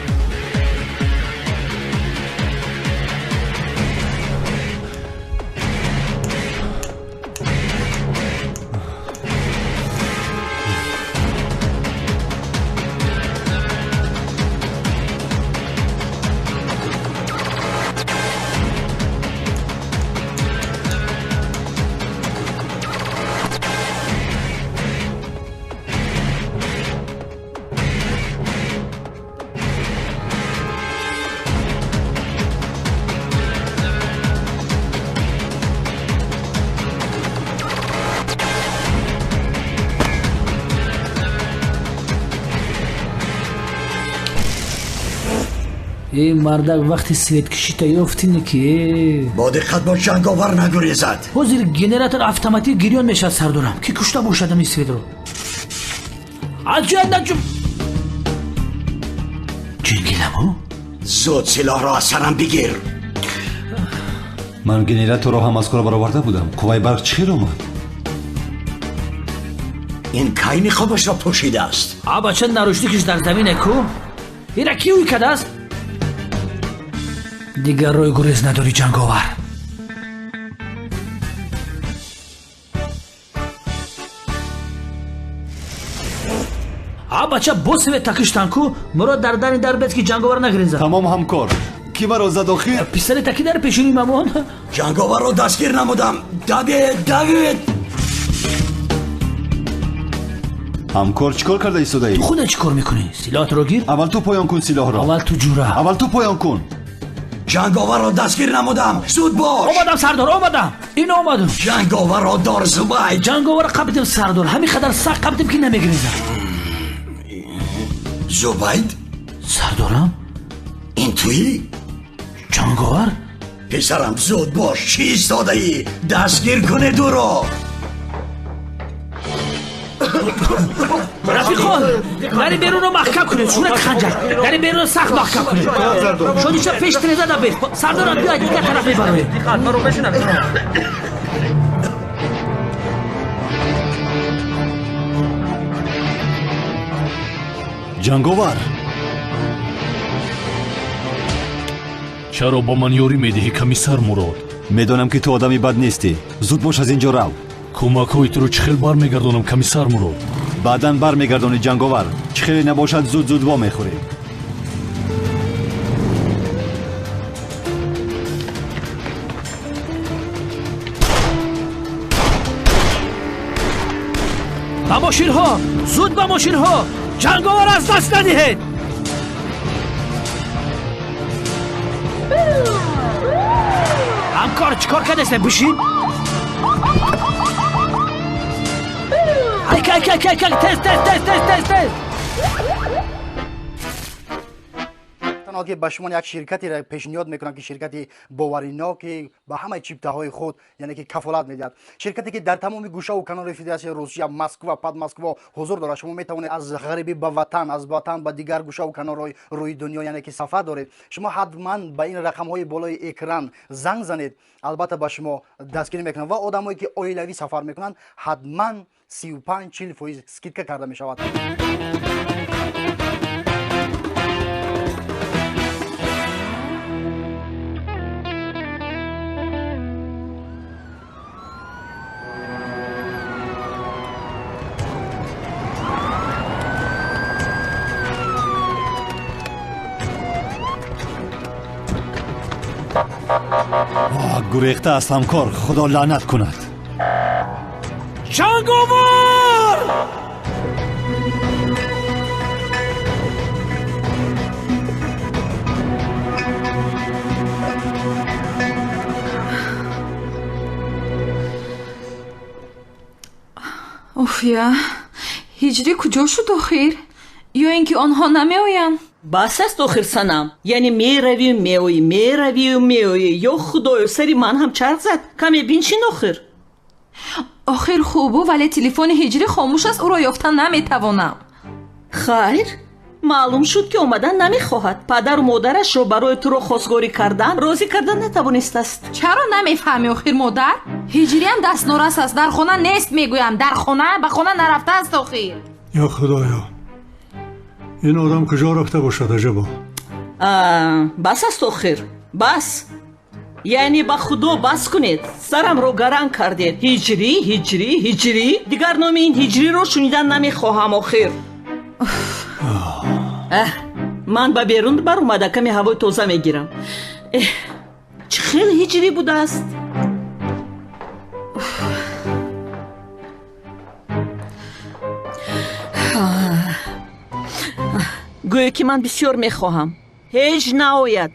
Э мардак вақти светкишита ёфтине ки бо диққат бош, ҷанговар нагурезад. Ҳозир генератор автоматик гирён мешавад сардорам. Ки кушта бошад ами светро? Аз ҷоят наҷум. Ҷингиламу? Зуд силоҳро аз сарам бигир. Ман генераторро ҳам аз кор бароварда будам. Қувваи барқ чӣ хел омад? Ин кай ниқобашро пӯшидааст? А бача нарушникиш дар замине ку? Ира ки ӯй кардааст? Дигар роҳи гурез надорӣ ҷанговар. А бача бо свет такиштан ку? Мурод дар дани дар бест ки ҷанговар нагрезад. Тамом ҳамкор. Ки маро зад охир? Писари таки дар пешини мамон. Ҷанговарро дастгир намудам. Давид, Давид! Ҳамкор чӣ кор карда истодаӣ? Ту худат чӣ кор мекунӣ? Силоҳатро гир. Аввал ту поён кун силоҳро. Аввал ту ҷура. Аввал ту поён кун. Ҷанговарро дастгир намудам. Зуд бош. Омадам сардор, омадам. Ин омадам. Ҷанговарро дор Зубайд. Ҷанговарро қапидем сардор. Ҳамин қадар сахт қапидем ки намегрезад. Зубайд? Сардорам? Ин туӣ? Ҷанговар? Писарам зуд бош, чӣ истодаӣ? Дастгир кунед ӯро. Рафиқон, дари берунро маҳкам кунед, шурак ханҷар. Дари берунро сахт маҳкам кунед. Шодиша пеш тиреза дабед. Сардорам биёед дигар тараф мебароем. Ҷанговар! Чаро ба ман ёрӣ медиҳӣ, комиссар Мурод? Медонам ки ту одами бад нестӣ. Зуд бош аз ин ҷо рав. Кӯмакҳои туро чӣ хел бармегардонам, комиссар Мурод? Баъдан бармегардонӣ ҷанговар. Чӣ хеле набошад зуд-зуд во мехӯрӣ. Ба мошинҳо! Зуд ба мошинҳо! Ҷанговар аз даст надиҳед! Ҳамкор чӣ кор кардааст? Бишин. Айка, айка, айка, айка, тез, тез, тез, тез, тез, тез. Танҳо ки ба шумо як ширкатеро пешниҳод мекунам ки ширкати боваринок ки ба ҳамаи чиптаҳои худ яъне ки кафолат медиҳад. Ширкате ки дар тамоми гӯшаву канори Федератсияи Русия, Москва, Подмосква ҳузур дорад. Шумо метавонед аз ғарибӣ ба ватан, аз ватан ба дигар гӯшаву канорҳои рӯи дунё яъне ки сафар доред. Шумо ҳатман ба ин рақамҳои болои экран занг занед, албатта ба шумо дастгирӣ мекунанд ва одамое ки оилавӣ сафар мекунанд ҳатман 35-40% скидка карда мешавад. Гурехта аст ҳамкор, худо лаънат кунад. Ҷанговар! Офия, ҳиҷрӣ куҷо шуд охир? Ё ин ки онҳо намеоянд? Бас аст охир санам. Яъне меравию меоӣ, меравию меоӣ. Ё худоё, сари ман ҳам чарх зад. Каме биншин охир. Охир хубу, вале телефони ҳиҷрӣ хомӯш аст, ӯро ёфта наметавонам. Хайр, маълум шуд ки омадан намехоҳад. Падару модарашро барои туро хостгорӣ кардан розӣ кардан натавонистааст. Чаро намефаҳмӣ охир модар? Ҳиҷриам дастнорас аст, дар хона нест мегӯям. Дар хона ба хона нарафтааст охир. Ё худоё, ин одам куҷо рафта бошад аҷабо? Бас аст охир, бас. Яъне ба худо бас кунед. Сарамро гаранг кардед. Ҳиҷрӣ, ҳиҷрӣ, ҳиҷрӣ. Дигар номи ин ҳиҷриро шунидан намехоҳам охир. Ман ба берун баромада каме ҳавои тоза мегирам. Чӣ хел ҳиҷрӣ будааст? Гӯё ки ман бисёр мехоҳам. Ҳеҷ наояд.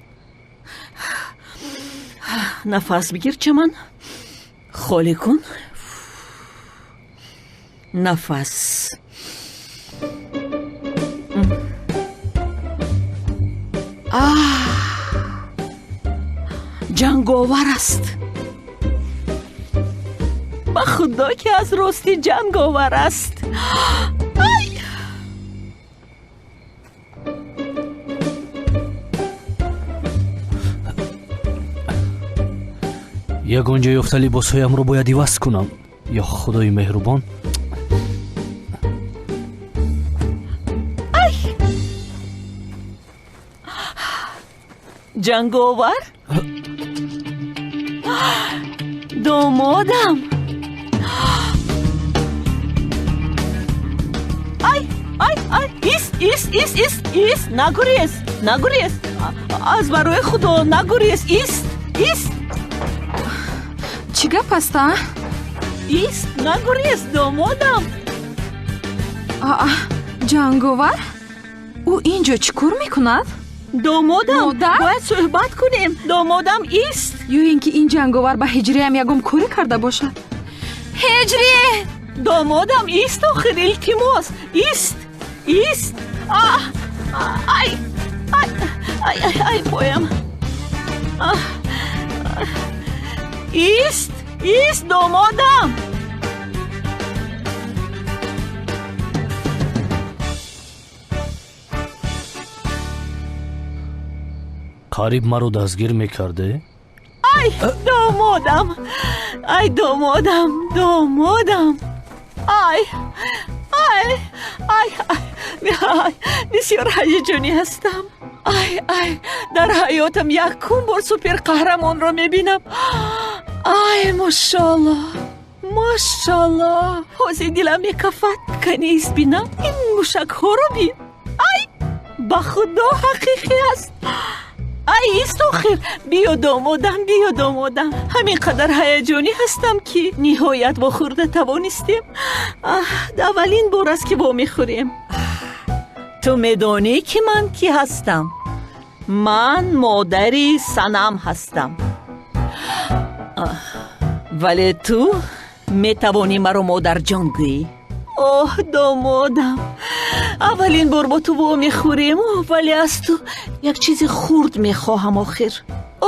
Нафас бигир чаман. Холӣ кун. Нафас. Ҷанговар аст. Ба худо ки аз рости ҷанговар аст. Ай! Ягон ҷо ёфта либосҳоямро бояд иваз кунам. Ё худои меҳрубон. Ай! Ҷанговар? Домодам! Ай, ай, ай, ист, ист, ист, ист, ист, нагурез, нагурез. Аз барои худо нагурез, ист, ист. Чӣ гап аст, а? Ист, нагурез, домодам. Аа, Ҷанговар? Ӯ ин ҷо чӣ кор мекунад? Домодам, Модар? Бояд суҳбат кунем. Домодам, ист. Ё ин ки ин ҷанговар ба ҳиҷриям ягон корӣ карда бошад? Ҳиҷрӣ! Домодам, ист, охир, илтимос. Ист, ист. Ай, ай, ай, ай, ай, поям. Ист, ист, домодам. Қариб маро дастгир мекарде? Ай, домодам, ай, домодам, домодам. Ай, ай, ай, ай, бисёр ҳаяҷонӣ ҳастам. Ай, ай, дар ҳаётам якум бор суперқаҳрамонро мебинам. Ай, мошалло, мошалло. Ҳозир дилам мекафад. Кани ист бинам, ин мушакҳоро бин. Ай, ба худо ҳақиқӣ аст. Ай, ист охир. Биё домодам, биё домодам. Ҳамин қадар ҳаяҷонӣ ҳастам ки ниҳоят вохӯрда тавонистем. Аввалин бор аст ки вомехӯрем. Ту медонӣ ки ман кӣ ҳастам? Ман модари Санам ҳастам. Вале ту метавонӣ маро модарҷон гӯӣ. Оҳ, домодам, аввалин бор бо ту вомехӯрем, вале аз ту як чизи хурд мехоҳам охир.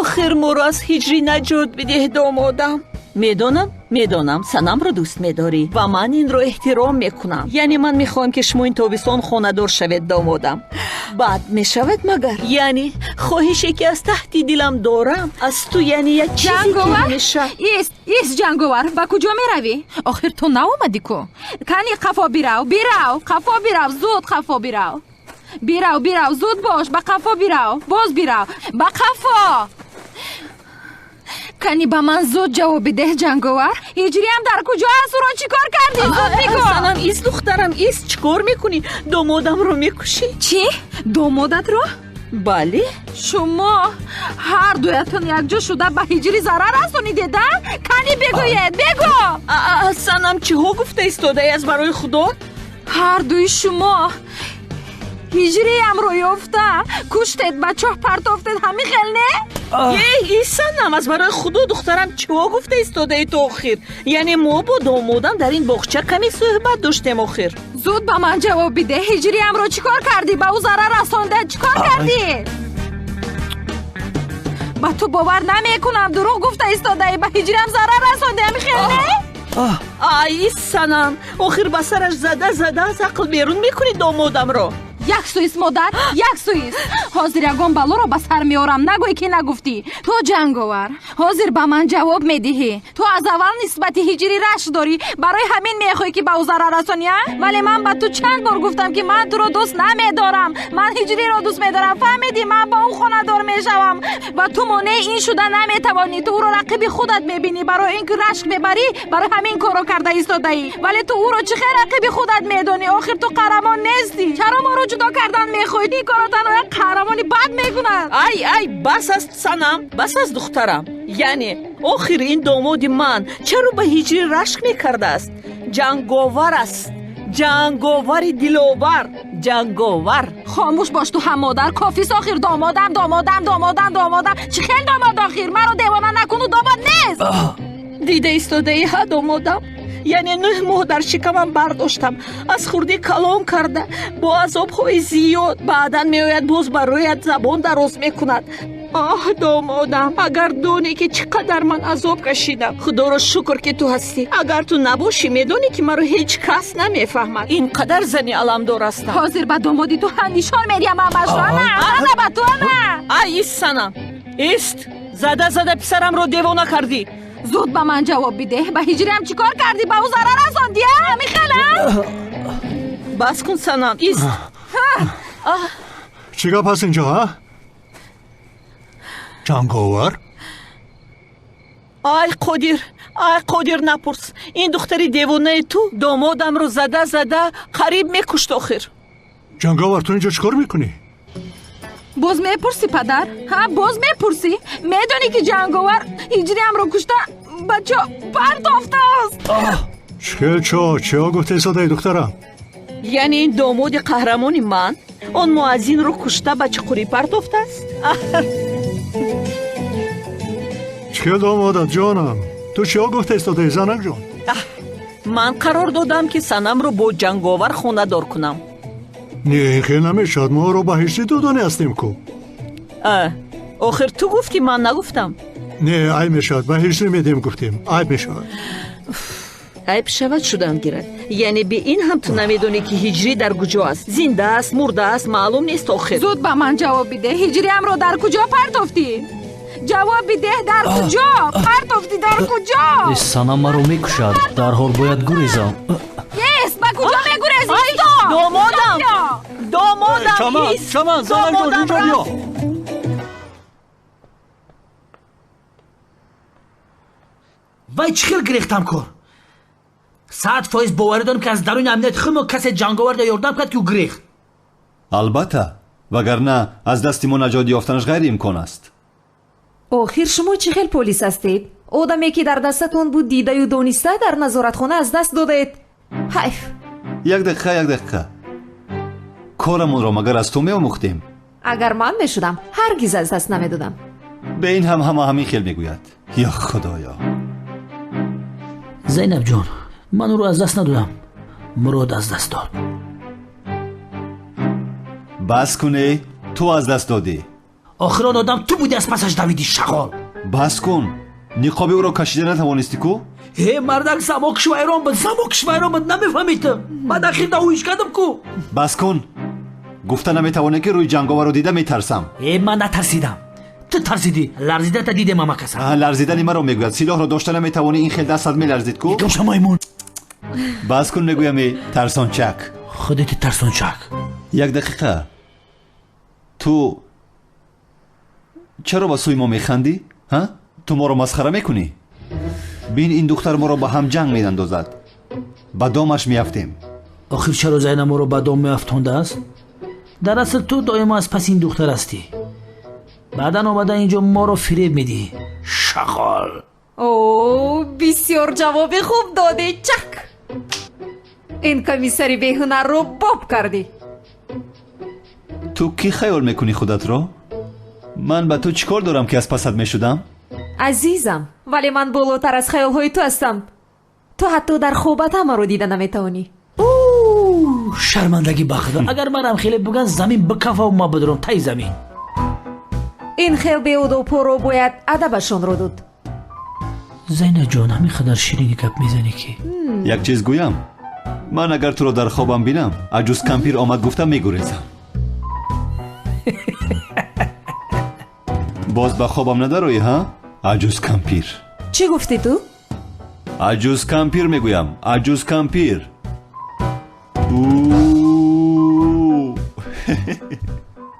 Охир моро аз ҳиҷрӣ наҷот бидеҳ, домодам. Медонам, медонам, Санамро дӯст медорӣ ва ман инро эҳтиром мекунам. Яъне ман мехоҳам ки шумо ин тобистон хонадор шавед, домодам. Бад мешавад магар? Яъне хоҳише ки аз таҳти дилам дорам аз ту, яъне як чизе ки мешавад. Ист, ист, Ҷанговар, ба куҷо меравӣ? Охир ту наомадӣ ку? Кани қафо бирав, бирав, қафо бирав, зуд қафо бирав. Бирав, бирав, зуд бош, ба қафо бирав, боз бирав, ба қафо. Кани ба ман зуд ҷавоб бидеҳ, Ҷанговар. Ҳиҷриям дар куҷо аст? Ӯро чӣ кор кардӣ? Зуд бигӯ. Санам, ист, духтарам, ист. Чӣ кор мекунӣ? Домодамро мекушӣ. Чӣ? Домодатро? Бале. Шумо ҳар дуятон якҷо шуда ба ҳиҷрӣ зарар расонидед, а? Кани бигӯед, бигӯ. Санам, чиҳо гуфта истодаи аз барои худо? Ҳар дуи шумо ҳиҷриямро ёфта куштед, ба чоҳ партофтед, ҳамин хел не? Эй, Санам, аз барои худо, духтарам, чиҳо гуфта истодаи ту охир? Яъне мо бо домодам дар ин боғча каме суҳбат доштем охир. Зуд ба ман ҷавоб бидеҳ, ҳиҷриямро чӣ кор кардӣ? Ба ӯ зарар расонда чӣ кор кардӣ? Ба ту бовар намекунам, дурӯғ гуфта истодаӣ, ба ҳиҷриям зарар расонди, ҳамин хел не? Ай, Санам, охир ба сараш зада зада аз ақл берун мекунӣ домодамро. Як суист, модар, як суист. Ҳозир ягон балоро ба сар меорам, нагӯй ки нагуфтӣ. Ту Ҷанговар, ҳозир ба ман ҷавоб медиҳӣ. Ту аз аввал нисбати ҳиҷрӣ рашк дорӣ, барои ҳамин мехоҳӣ ки ба ӯ зарар расонӣ, а? Вале ман ба ту чанд бор гуфтам ки ман туро дӯст намедорам. Ман ҳиҷриро дӯст медорам, фаҳмидӣ? Ман ба ӯ хонадор мешавам ва ту монеи ин шуда наметавонӣ. Ту ӯро рақиби худат мебинӣ, барои ин ки рашк мебарӣ, барои ҳамин корро карда истодаӣ. Вале ту ӯро чӣ хел рақиби худат медонӣ? Охир ту қаҳрамон нестӣ. Чаро моро ҷудо кардан мехоҳӣ? Ин корро танҳо як қаҳрамони бад мекунад. Ай, ай, бас аст, Санам, бас аст, духтарам. Яъне охир ин домоди ман чаро ба ҳиҷрӣ рашк мекардааст? Ҷанговар аст, ҷанговари диловар, ҷанговар. Хомӯш бош ту ҳам, модар. Кофист охир. Домодам, домодам, домодам, домодам. Чӣ хел домод охир? Маро девона накуну, домод нест. Дида истодаи ҳа, домодам. Яъне 9 моҳ дар шикамам бардоштам, аз хурдӣ калом карда, бо азобҳои зиёд. Баъдан меояд боз ба рӯят забон дароз мекунад. Оҳ, домодам, агар донӣ ки чӣ қадар ман азоб кашидам. Худоро шукр ки ту ҳастӣ. Агар ту набошӣ, медонӣ ки маро ҳеҷ кас намефаҳмад. Ин қадар зани аламдор ҳастам. Ҳозир ба домоди ту ҳам нишон медиҳам амашро. Ана ба ту, ана. Ай, ист, Санам, ист. Зада зада писарамро девона кардӣ. Зуд ба ман ҷавоб бидеҳ. Ба ҳиҷриам чӣ кор кардӣ? Ба ӯ зарар расондӣ, Михела? Бас кун, Санам, ист. Чӣ гап ҳаст инҷо, ҳа? Ҷанговар? Ай Қодир, ай Қодир, напурс. Ин духтари девонаи ту домодамро зада зада қариб мекушт охир. Ҷанговар, ту инҷо чӣ кор мекунӣ? Боз мепурсӣ, падар? Ҳа, боз мепурсӣ? Медонӣ ки ҷанговар ҳиҷриамро кушта ба чо партофтааст? Чӣ чо? Чиҳо гуфта истодаи, духтарам? Яъне ин домоди қаҳрамони ман он муаззинро кушта ба чуқурӣ партофтааст? Чӣ домодат, ҷонам? Ту чиҳо гуфта истодаи, занакҷон? Ман қарор додам ки Санамро бо ҷанговар хонадор кунам. Не, ин хел намешавад. Мо ӯро ба ҳиҷрӣ додани ҳастем ку. Охир ту гуфтӣ, ман нагуфтам. Не, айб мешавад. Ба ҳиҷрӣ медиҳем гуфтем, айб мешавад. Айб шавад, шудан гирад. Яъне бе ин ҳам ту намедонӣ ки ҳиҷрӣ дар куҷо аст. Зинда аст, мурда аст, маълум нест охир. Зуд ба ман ҷавоб бидеҳ. Ҳиҷриамро дар куҷо партофтӣ? Ҷавоб бидеҳ, дар куҷо партофтӣ, дар куҷо? Санам маро мекушад. Дарҳол бояд гурезам. Ес, ба куҷо мегурезӣ? Домодам, домодам, Чаман, Чаман, занакҷон, инҷо биё. Вай чӣ хел гирехтам кор? 100% боварӣ дорам ки аз даруни амнияти худ касе ҷанговарда ёрдам кард ки ӯ гирехт. Албатта, вагарна аз дасти мо наҷот ёфтанаш ғайриимкон аст. Охир шумо чӣ хел полис ҳастед? Одаме ки дар дастатон буд дидаю дониста дар назоратхона аз даст додаед. Ҳайф. Як дақиқа, як дақиқа. Корамонро магар аз ту меомӯхтем? Агар ман мешудам, ҳаргиз аз даст намедодам. Бе ин ҳам ҳама ҳамин хел мегӯяд. Ё Худоё. Зайнаб ҷон, ман ӯро аз даст надодам. Мурод аз даст дод. Бас куне, ту аз даст додӣ. Охир он одам ту будӣ, аз пасаш давидӣ, шағол. Бас кун. Ниқоби ӯро кашида натавонистӣ ку? Э, мардак, замокш вайрон буд, замокш вайрон буд, намефаҳмӣ ту. Баъд ахир давоиш кардам ку. Бас кун. Гуфта наметавонӣ ки рӯи ҷанговарро дида метарсам. Э, ман натарсидам. Ту тарсидӣ. Ларзидата дидем ама каса. Ларзидани маро мегӯяд. Силоҳро дошта наметавонӣ, ин хел дастат меларзид ку? Гамша маймун. Бас кун мегӯям, э, тарсончак. Худати тарсончак. Як дақиқа. Ту чаро ба сӯи мо механдӣ? Ҳа? Ту моро масхара мекунӣ? Бин, ин духтар моро ба ҳам ҷанг менандозад. Ба домаш меафтем. Охир чаро Зайнаб моро ба дом меафтондааст? Дар асл ту доимо аз паси ин духтар ҳастӣ. Баъдан омада инҷо моро фиреб медиҳӣ. Шағол. О, бисёр ҷавоби хуб додӣ, чак. Ин комиссари беҳунарро боб кардӣ. Ту кӣ хаёл мекунӣ худатро? Ман ба ту чӣ кор дорам ки аз пасат мешудам? Азизам, вале ман болотар аз хаёлҳои ту ҳастам. Ту ҳатто дар хобат ҳамаро дида наметавонӣ. Шармандагӣ ба Худо. Агар манам хеле буган, замин бикафаву ма бидурам таи замин. Ин хел беодобҳоро бояд адабашонро дод. Зайнаб ҷон, ҳамин қадар ширини гап мезанӣ ки. Як чиз гӯям. Ман агар туро дар хобам бинам, аҷуз кампир омад гуфта мегурезам. Боз ба хобам надароӣ, ҳа? Аҷуз кампир. Чӣ гуфтӣ ту? Аҷуз кампир мегӯям, аҷуз кампир.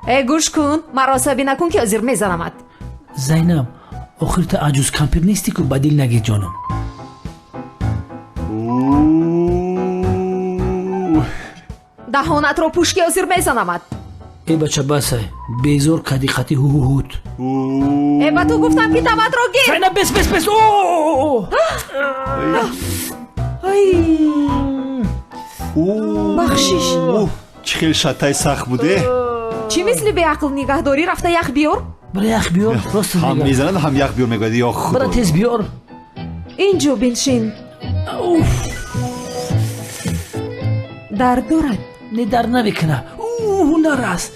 Э, гӯш кун, маро асабӣ накун ки ҳозир мезанамат. Зайнаб, охир ту аҷуз кампир нестӣ ку, ба дил нагир, ҷонам. Даҳонатро пӯш ки ҳозир мезанамат. Э бача, басай, безор кади қати ҳуҳуҳут. Э, ба ту гуфтам ки табатро гир. Зайнаб, бес, бес, бес. Ай, бахшиш. Чӣ хел шаттаи сахт буде? Чӣ мисли беақл нигаҳ дорӣ? Рафта ях биёр. Бира ях биёр, рост. Ҳам мезанад, ҳам ях биёр мегӯяд. Ё Худо. Бира тез биёр. Инҷо биншин. Дард дорад? Не, дард намекуна. Ҳунар аст.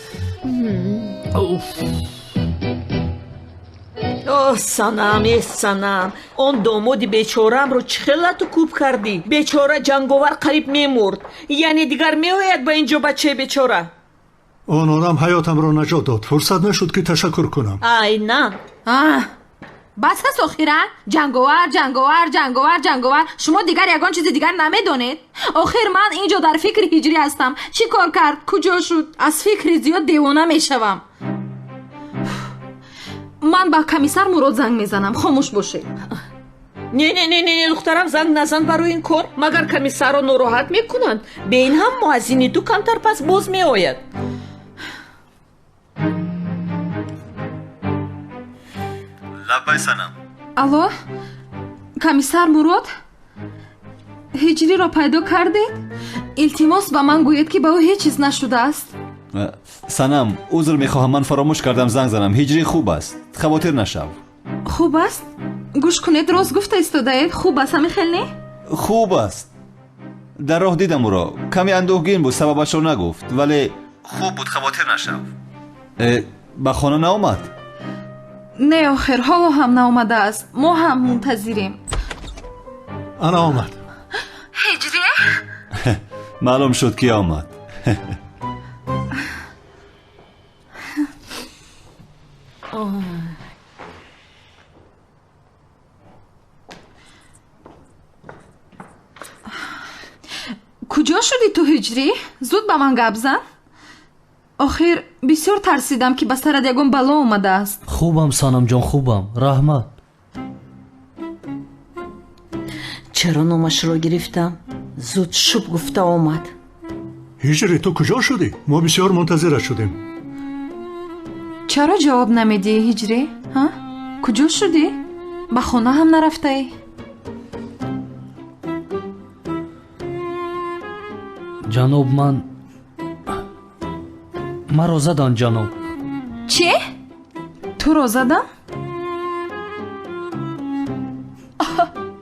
О, Санам, э Санам, он домоди бечораамро чӣ хел лату кӯб кардӣ? Бечора Ҷанговар қариб мемурд. Яъне дигар меояд ба ин ҷо бачаи бечора? Он одам ҳаётамро наҷот дод. Фурсат нашуд, ки ташаккур кунам. Айнан. Бас аст охиран? Ҷанговар, Ҷанговар, Ҷанговар, Ҷанговар. Шумо дигар ягон чизи дигар намедонед? Охир ман ин ҷо дар фикри Ҳиҷрӣ ҳастам. Чӣ кор кард? Куҷо шуд? Аз фикри зиёд девона мешавам. Ман ба комиссар Мурод занг мезанам. Хомӯш бошед. Не, не, не, не, духтарам, занг назан барои ин кор. Магар комиссарро нороҳат мекунанд? Бе ин ҳам муаззини ту камтар пас боз меояд. Лаббай, Санам. Алло, комиссар Мурод? Ҳиҷриро пайдо кардед? Илтимос, ба ман гӯед, ки ба ӯ ҳеҷ чиз нашудааст. Санам, узр мехоҳам, ман фаромӯш кардам занг занам. Ҳиҷрӣ хуб аст, хавотир нашав. Хуб аст? Гӯш кунед, рост гуфта истодаед. Хуб аст, ҳамин хел не? Хуб аст. Дар роҳ дидам ӯро. Каме андӯҳгин буд, сабабашро нагуфт, вале хуб буд, хавотир нашав. Ба хона наомад? Не, охир ҳоло ҳам наомадааст. Мо ҳам мунтазирем. Ана омад. Ҳиҷрӣ? Маълум шуд, ки омад. Куҷо шудӣ ту, Ҳиҷрӣ? Зуд ба ман гап зан. Охир бисёр тарсидам, ки ба сарат ягон бало омадааст. Хубам, Санамҷон, хубам, раҳмат. Чаро номашро гирифтам? Зуд шуб гуфта омад. Ҳиҷрӣ, ту куҷо шудӣ? Мо бисёр мунтазират шудем. Чаро ҷавоб намедиҳӣ, Ҳиҷрӣ? Ҳа? Куҷо шудӣ? Ба хона ҳам нарафтаӣ? Ҷаноб, ман маро задан, ҷаноб. Чӣ? Туро задам?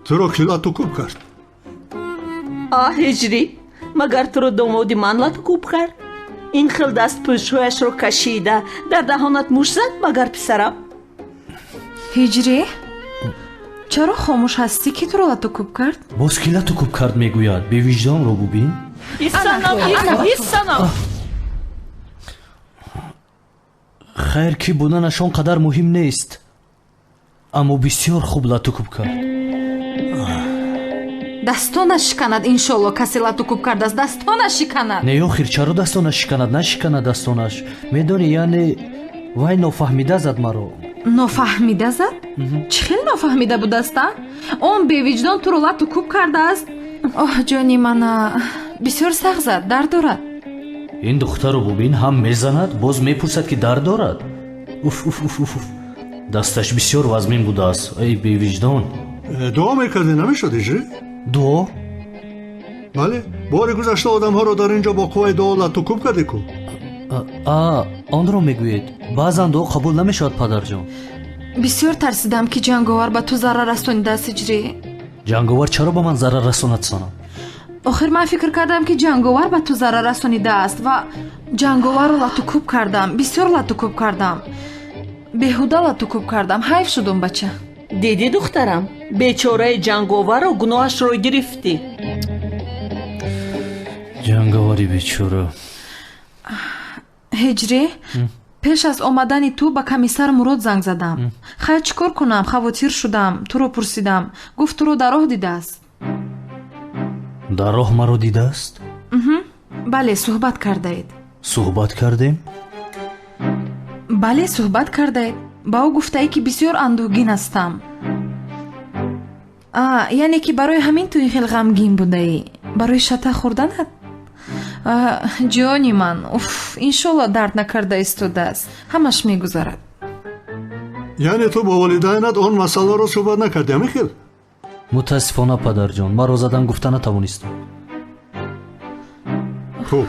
Туро ки лату кӯб кард? А, Ҳиҷрӣ, магар туро домоди ман лату кӯб кард? Ин хел дастпӯшҳояшро кашида дар даҳонат муш зад, магар писарам? Ҳиҷрӣ, чаро хомӯш ҳастӣ? Ки туро лату кӯб кард? Боз ки лату кӯб кард мегӯяд? Бевиҷдонро бубин. Исанам, исанам. Хайр, ки буданаш он қадар муҳим нест, аммо бисёр хуб лату кӯб кард. Дастонаш шиканад, иншолло, касе лату кӯб кардааст, дастонаш шиканад. Не, охир чаро дастонаш шиканад? Нашиканад дастонаш. Медонӣ, яъне вай нофаҳмида зад маро. Нофаҳмида зад? Чӣ хел нофаҳмида будааст, а? Он бевиҷдон туро лату кӯб кардааст. Оҳ, ҷони мана, бисёр сахт зад, дард дорад. Ин духтарро бубин, ҳам мезанад, боз мепурсад, ки дард дорад. Уф, уф, уф, уф, дасташ бисёр вазмин будааст. Эй бевиҷдон. Дуо мекардӣ, намешуд, Ҳиҷрӣ? Дуо? Бале, бори гузашта одамҳоро дар ин ҷо бо қувваи дуо лату кӯб кардӣ ку. А, онро мегӯед. Баъзан дуо қабул намешавад, падарҷон. Бисёр тарсидам, ки Ҷанговар ба ту зарар расонидааст, Ҳиҷрӣ. Ҷанговар чаро ба ман зарар расонад, Санам? Охир ман фикр кардам, ки Ҷанговар ба ту зарар расонидааст ва Ҷанговарро лату кӯб кардам, бисёр лату кӯб кардам, беҳуда лату кӯб кардам. Ҳайф шудум, бача. Дидӣ, духтарам, бечораи Ҷанговарро гуноҳашро гирифтӣ. Ҷанговари бечора. Ҳиҷрӣ, пеш аз омадани ту ба комиссар Мурод занг задам. Хайр, чӣ кор кунам, хавотир шудам, туро пурсидам. Гуфт, туро дар роҳ дидааст. Дар роҳ маро дидааст? Бале, суҳбат кардаед. Суҳбат кардем? Бале, суҳбат кардаед. Ба ӯ гуфтаӣ, ки бисёр андӯҳгин ҳастам. А, яъне ки барои ҳамин ту ин хел ғамгин будаӣ? Барои шата хӯрданат? Ҷони ман, уф, иншолло дард накарда истодааст, ҳамаш мегузарад. Яъне ту бо волидайнат он масъаларо суҳбат накардӣ, ҳамин хел? Мутаассифона, падарҷон, маро задан гуфта натавонистам. Хуб,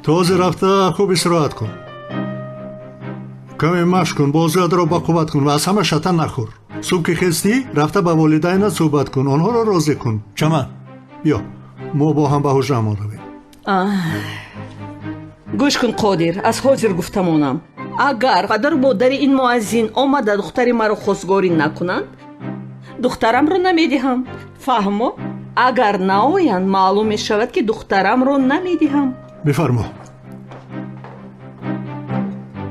ту ҳозир рафта хуб истироҳат кун, каме машқ кун, бозиятро бақувват кун ва аз ҳама шата нахӯр. Субҳ ки хестӣ, рафта ба волидайнат суҳбат кун, онҳоро розӣ кун. Чаман, биё, мо бо ҳам ба ҳуҷраамон равем. Гӯш кун, Қодир, аз ҳозир гуфта монам. Агар падару модари ин муаззин омада духтари маро хостгорӣ накунанд, духтарамро намедиҳам. Фаҳмо? Агар наоянд, маълум мешавад, ки духтарамро намедиҳам. Бифармо.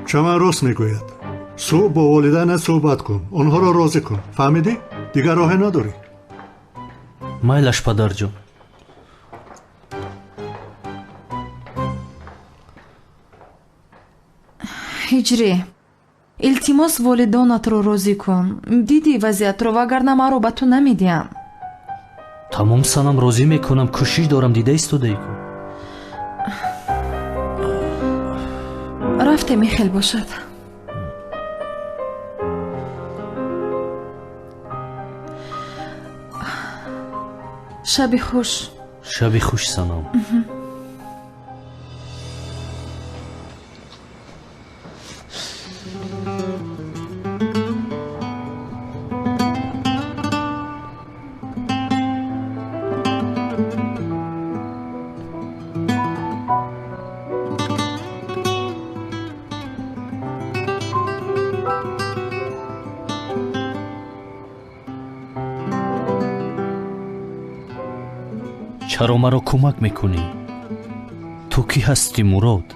Чаман рост мегӯяд. Субҳ бо волидайнат суҳбат кун, онҳоро розӣ кун. Фаҳмидӣ? Дигар роҳе надорӣ. Майлаш, падарҷон. Ҳиҷрӣ, илтимос, волидонатро розӣ кун. Дидӣ вазъиятро, вагарна маро ба ту намедиҳам. Тамом, санам, розӣ мекунам. Кӯшиш дорам, дида истодаӣ ку. Рафтем, ихел бошад. Шаби хуш. Шаби хуш, санам. Чаро маро кӯмак мекунӣ? Ту кӣ ҳастӣ, Мурод?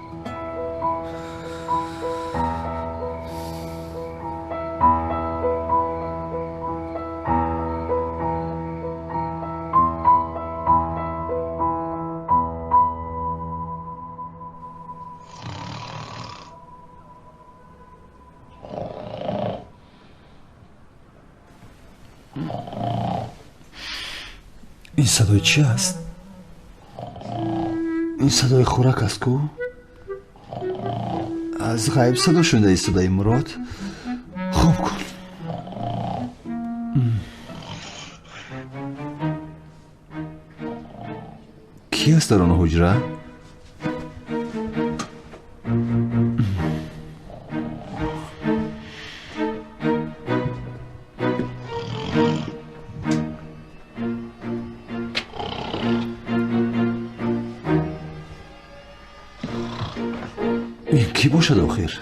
Ин садои чӣ аст? Ин садои хӯрак аст ку? Аз ғайб садо шунида истодаи, Мурод. Хоб кун. Кӣ аст дар он ҳуҷра? Ин кӣ бошад охир?